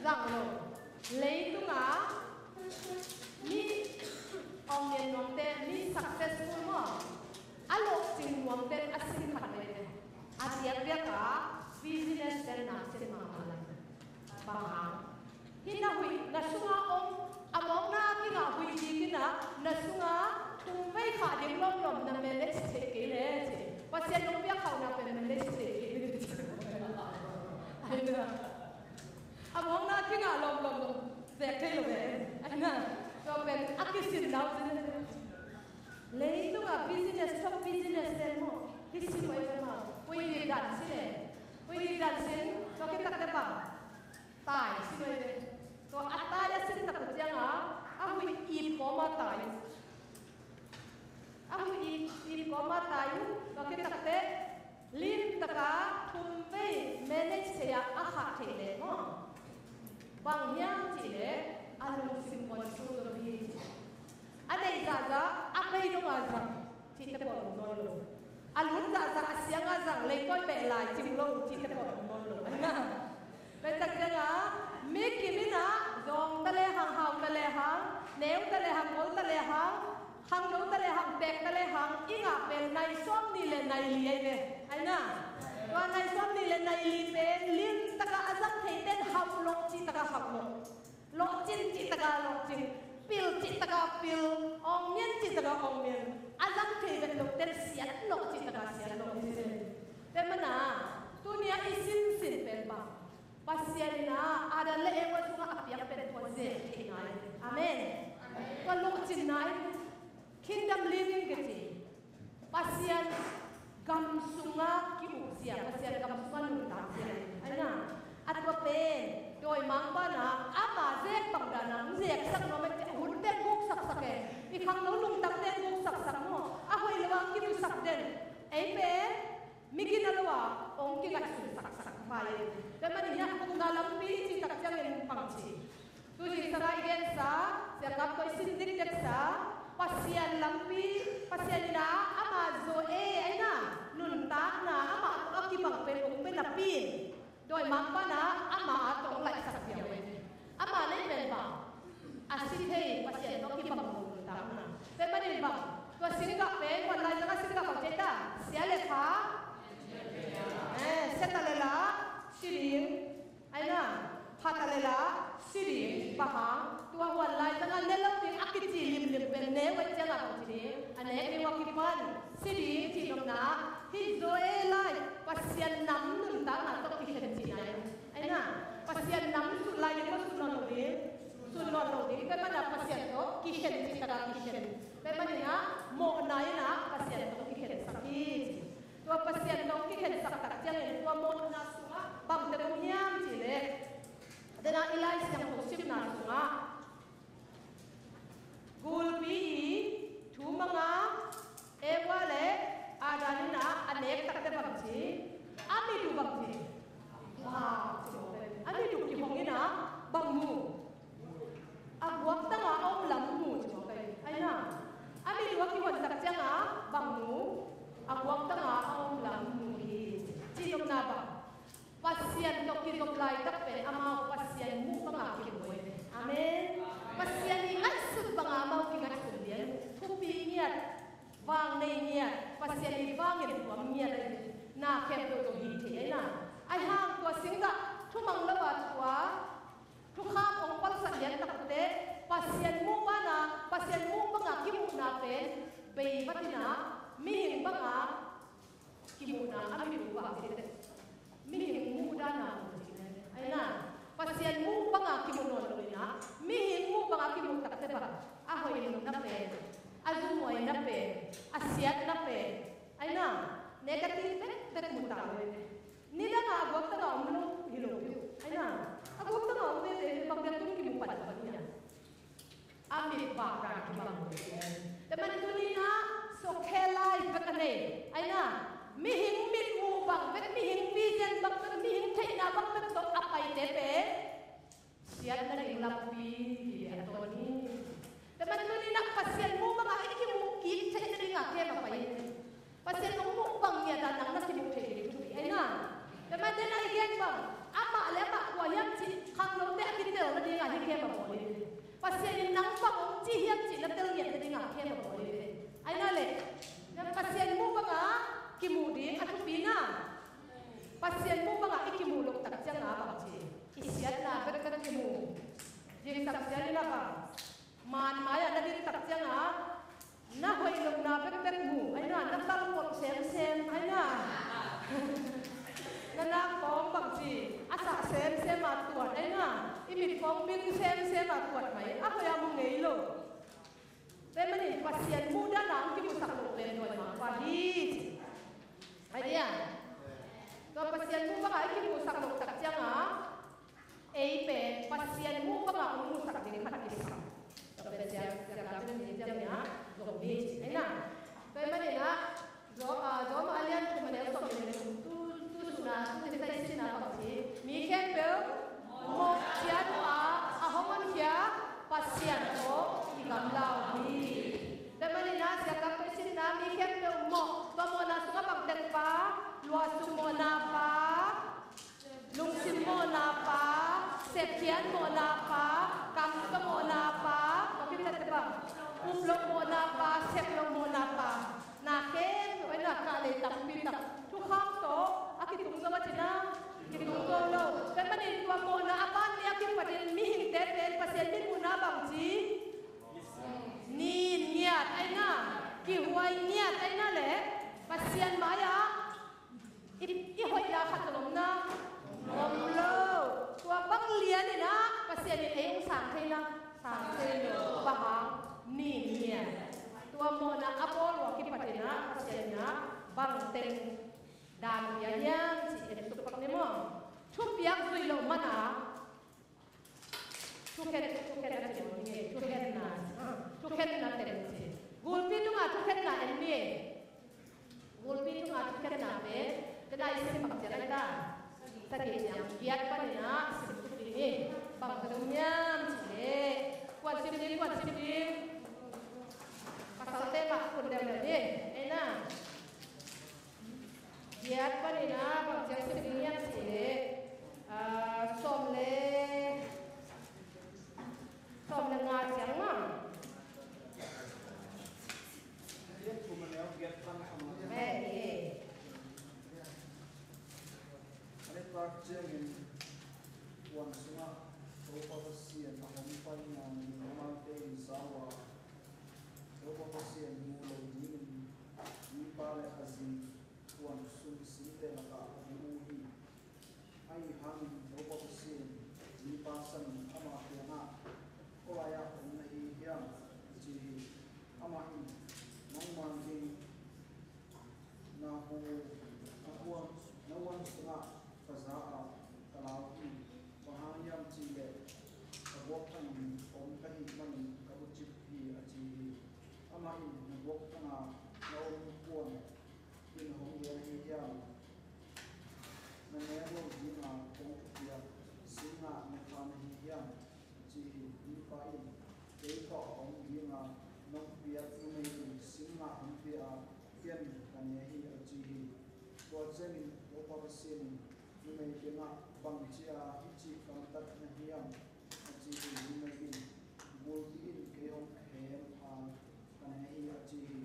Tang lo. Leitungah mi awngnian nuamte, mi successful maw, a lawhcing nuamte a sin khat lei ve. A diakdiakah business ten na sin mahmah lai. Bang hang? Hih na huih, na sungah om, a mawkna kingah huih dik inah, na sungah thum vei khah ding lawmlawm na manage thei kei le ci. Pasian nong piak khauhna pen manage thei kei le ci. A mawkna kingah lawmlawm zek thei lo ve. Aina, tua pen a kisin nau zin. Leitungah business, top business te maw, hi si mai ve maw. Huih dik dan si le. Huih dik dan sin, tua kitakte bang. Tai si mai ve. Tua a tai a sin tak uh ciangah, a huih ip kawma tai. A huih ip, ip kawma tai uh, tua kitakte, limtaka thum vei manage thei a, a khah theih leh maw, bang hiam cih leh a lungsim control lo hi. A neih zahzah, a bei dongah zang cihte pawh om nawn lo. A lut zahzah, a siangah zang, leitawi beh lai cing lo cihte pawh om nawn lo. Aina, tua tak ciangah mi kim inah zawng ta lehang, hau ta lehang, neu ta lehang, gol ta lehang, khangno ta lehang, teek ta lehang, i ngah pen nai sawmnih le nai li ahi ve. Aina, tua nai sawmnih le nai li pen limtaka a zang theite in hauh lawh cihtaka hauh lawh. Lawhcin cihtaka lawhcin, pil cihtaka pil, awngnian cihtaka awngnian. A zang thei vet lote in siat lawh cihtaka siat lawh hi se. Tua manin tuni-a i sinsin pen bang, Pasian in ah Adam le Eva sungah a piak pen tua zek theihna hi. Amen. Tua lawhcinna hi. Kingdom living kici. Pasian gam sungah ki-ukzia, Pasian gam sungah nuntakzia. Aina, a tua pen dawimangpa'n ah ama zek bang dan a hong zeksak nuam e. Hun teng guksaksak e. I khangno lungtang teng guksaksak maw. A hoih lo a kimusak den. Ei pen mi gina lo a hong kingaihsun saksak vai. Tua manin hiah gupna lampi i cih tak ciangin bang ci. Tu zing sangah i gensa, siakap tawh i sin dikdeksa, Pasian lampi, Pasian in ah ama Zoe, aina, nuntakna, amah tawh a kibang pen hong pia napi in, dawimangpa'n ah ama a tawh hong laihsak piak ve. Ama neih pen bang, a si thei, Pasian tawh kibang lo nuntakna. Tua manin bang, tua singgah pen, huan laizangah singgah bang ci ta, sia le pha, eh, sia ta le la, si ding. Aina, pha ta le la, si ding, bang hang, tua huan laizangah ne lo ding a kici limlim pen ne uh ciangah bang ci ding, a nek ding uh a kipan, si ding cih nopna, hih Zoe lai, Pasian nam nuntakna tawh kikhen cihna hi. Aina, Pasian nam sut lai ding maw, sut nawn lo ding, sut nawn lo ding, tua manin ah Pasian tawh kikhen cih takah kikhen, tua manin ah mawhna in ah Pasian tawh kikhensak hi. Tua Pasian tawh kikhensak tak ciangin tua mawhna sungah bangte om hiam cih leh, a dena i Lai Siangtho simna sungah gulpi i thu manga Eva le Adam in ah a nek takte bang ci, a mit uh bang ci, a mit uh kihong in ah bang mu? A guaktang a om lam mu ci mawk ei. Aina, a mit uh a kihon tak ciangah bang mu? A guaktang a om lam mu hi. Cih nopna bang, Pasian tawh kizop laitak pen amau Pasian muh banga kimu ei. Amen. Pasian i ngaihsut banga amau kingaihsun lian. Thupi ngiat, vang nei ngiat, Pasian i vangin tuam ngiat ei. Na khempeuh tawh hi thei ei na. Ahi hang tua singgah thumang lo a tua thukham hong palsat lian takte, Pasian muh bana, Pasian muh banga kimuhna pen bei vat in ah, mihing banga kimuhna a mit uh bang ci teh, mihing muh dana mu ci teh. Aina, Pasian muh banga kimuh nawn lo in ah, mihing muh banga kimuh takte bang, a hoih nopna pen, a zumhuaina pen, a siatna pen, aina, negative tek tek mu ta lo in. Nidang a guaktang a om lo hi lo hi. Aina, a guaktang a om tete bang bek tung kimu pan pan hi a. A mit bang dan kibang lo hi. Tua manin tuni in ah sawkhel lai bek a nei. Aina, mihing mit mu bang bek, mihing vision bang bek, mihing theihna bang bek tawh a paite pen siatna ding lampi hi a tawn hi. Tua manin tuni in ah Pasian muh banga i kimuh kik theihna dinga kem a pai hi. Pasian hong muh bang ngiat a nang na kimuh theih ding thupi aina. Tua manin tuni in ah i gen bang, amah le amah kua hiam cih, khangnote a Pasian in nang bang hong ci hiam cih na tel ngiat nadingah khem a bawl hi ve. Ahi na leh, na Pasian muh bangah kimuh ding a thupi na. Pasian muh bangah i kimuh loh tak ciangah bang ci, i siatna bekbek kimu. Zingsang sian in a bang, man mai-ah na dik tak ciangah na hoih lohna bekbek mu, ahi na, na talkot semsem, ahi na, na nakpawng bang ci, a sah semsem a tuat, ahi na, i mitpawng bing semsem a tuat mai, a hoih a mu ngei lo. Tua ahih manin Pasian muh dan a hong kimuhsak loh pen dawimangpa hi ci. Ahi dia, tua Pasian muh bangah i kimuhsak loh tak ciangah ei pen Pasian muh bangah hong muhsak ding khat kisam. Tua pen Sia, Sia Kam Sia Kam pen ding ciang nia zong hi ci, ahi na. Tua ahih manin ah, Rom, ah, Rom a lian thum a neu sawm le thum, tu, tu sun a, tu taisinna bang ci, mi khempeuh mawh ciat uh a, a hong honkhia Pasian tawh kigamla uh hi. Tua ahih manin ah Sia Kam taisinna, mi khempeuh mawh, tua mawhna sungah bang teng pa, lua sung mawhna pa, lungsim mawhna pa, sepkhiat mawhna pa, kamka mawhna pa, tua khit teh bang, up loh mawhna pa, sep loh mawhna pa. Na khempeuh ahi na, kah lei tampi tak thukham tawh a kitung zo a ci na, kitung zo lo. Tua ahih manin tua mawhna a pan ni a kipatin mihingte pen Pasian mitmuhna bang ci, nin ngiat ahi na, kihuai ngiat ahi na leh Pasian mai-ah i, i hoihna khat zong om na, om lo. Tua bang lian in ah Pasian in ei hong sang thei na, sang thei lo. Bang hang, nin ngiat. Tua mawhna a bawl uh a kipatin ah Pasian in ah bang teng dan pia hiam cih en suk pak ni maw. Thupiak zuih loh man a, thukhen, thukhen a ci lo ni ngei, thukhenna, ah, thukhenna teng ci. Gulpi tungah thukhenna en ni. Gulpi tungah thukhenna pen, tua dan i sim bang ci a lai ta. Sagih ciang giat panin ah sim tuk ding hi. Bang ka dum hiam cih leh, kuan sim ding, kuan sim ding. Pasalte mah kun deuh deuh ni. Ei na. Giat panin ah bang ciang sim ding hiam cih leh, ah, sawm le, sawm le nga ciang maw. Giat thum a neu giat pan a maw. Ve hi. A neu tak ciangin puan sungah Topa Pasian a hong paina amaute in za uh a, Topa Pasian mu lo dingin mipa le a zi puan sung singte lakah a bu uh hi. Ahi hangin Topa Pasian mipa sanin ama kiangah, "Koi lai-ah om na hi hiam?" a ci hi. Amah in, "Nangma ding na hu, na huan, na huan sungah ka za a ka lau hi. Bang hang hiam cih leh ka buaktang om ka hih manin ka bucip hi," a ci hi. Amah in, "Na buaktang a na om puan in hong gen ahi hiam? Na nek lo dinga kong thupiak singngah ne kha na hi hiam?" a ci hi. Mipa in, "Kei tawh a om dinga nong piak numei in singngah hong pia a, ken ka ne hi," a ci hi. Tua ciangin Topa Pasian in numei kiangah, "Bangci a hih ci gamtat na hiam?" a ci hi. Numei in, "Gulpi in kei hong khem a, ka ne hi," a ci hi.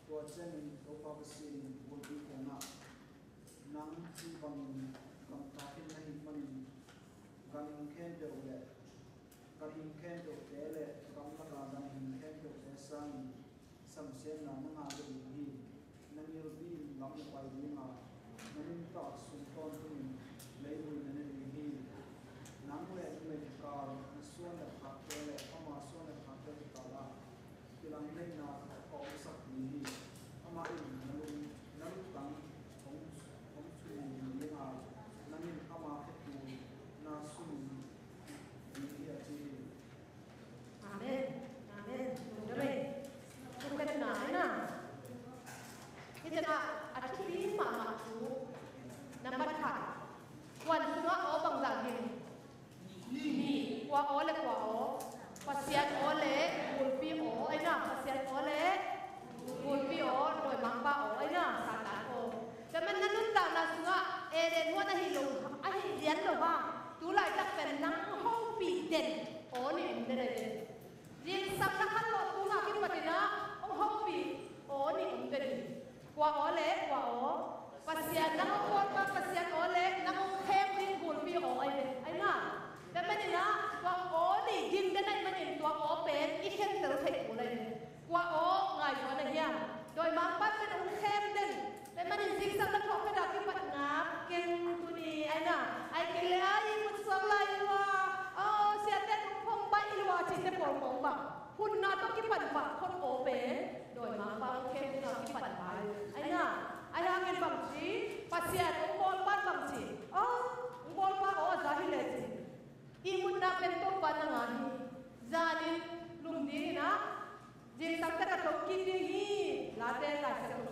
Tua ciangin Topa Pasian in gulpi kiangah, "Nang cih bangin gamta khin na hih manin, ganhing khempeuh le, ganhing khempeuhte le gamlaka ganhing khempeuhte sangin samsiatna na ngah ding hi. Na ngilpi in lam na pai dinga, na nuntak sung tawntungin leivui na ne ding hi. Nang le numei kikal, na suan le khakte le ama suan le khakte kikal ah kilamneihna ka hong sak ding hi. Amah in na lung, na lungtang hong, hong suming ding a, nang in ama khutu na suming ding hi," a ci hi. Amen. Amen. Amen. Thukhenna hi na. Hih ciangah a thupi mahmah thu, nambat khat, puan sungah aw bangzah ding? Nih. Kua aw le kua aw? Pasian aw le gulpi aw, ahi na, Pasian aw le gulpi aw, dawimangpa aw, ahi na, Satan aw. Tua ahih manin na nuntakna sungah Eden huan ahi lo, ahi lian lo hang, tu laitak pen nang hopih den aw nih om den ahi ve. Zingsang na khanlawh tungah kipatin ah hong hopih aw nih om den hi. Kua aw le kua aw? Pasian nang hong bawl pa, Pasian aw le nang hong khem ding gulpi aw ahi ve. Ahi na, tua manin ah tua aw nih ging den ahih manin tua aw pen i khentel theih kul ahi ve. Kua aw ngaihtuah na hiam? Dawimangpa pen hong khem den. Tua manin zingsang na thuak phet a kipat ngap keng tuni ahi na. Ahih kei leh a i mutsuak lai lua, aw siate tung phong baih lua cihte pawl kong bang. Hunna tawh kipan pah khot aw pen dawimangpa hong khem ding a kipan lai ahi na. Ahi hangin bang ci, Pasian hong bawl pan bang ci, aw hong bawl pa aw a za hi leh ci. Ihmutna pen Topa nang a hi. Zanin lum dingin ah zingsang tak a tong kik ding hi. Late Lai Siangtho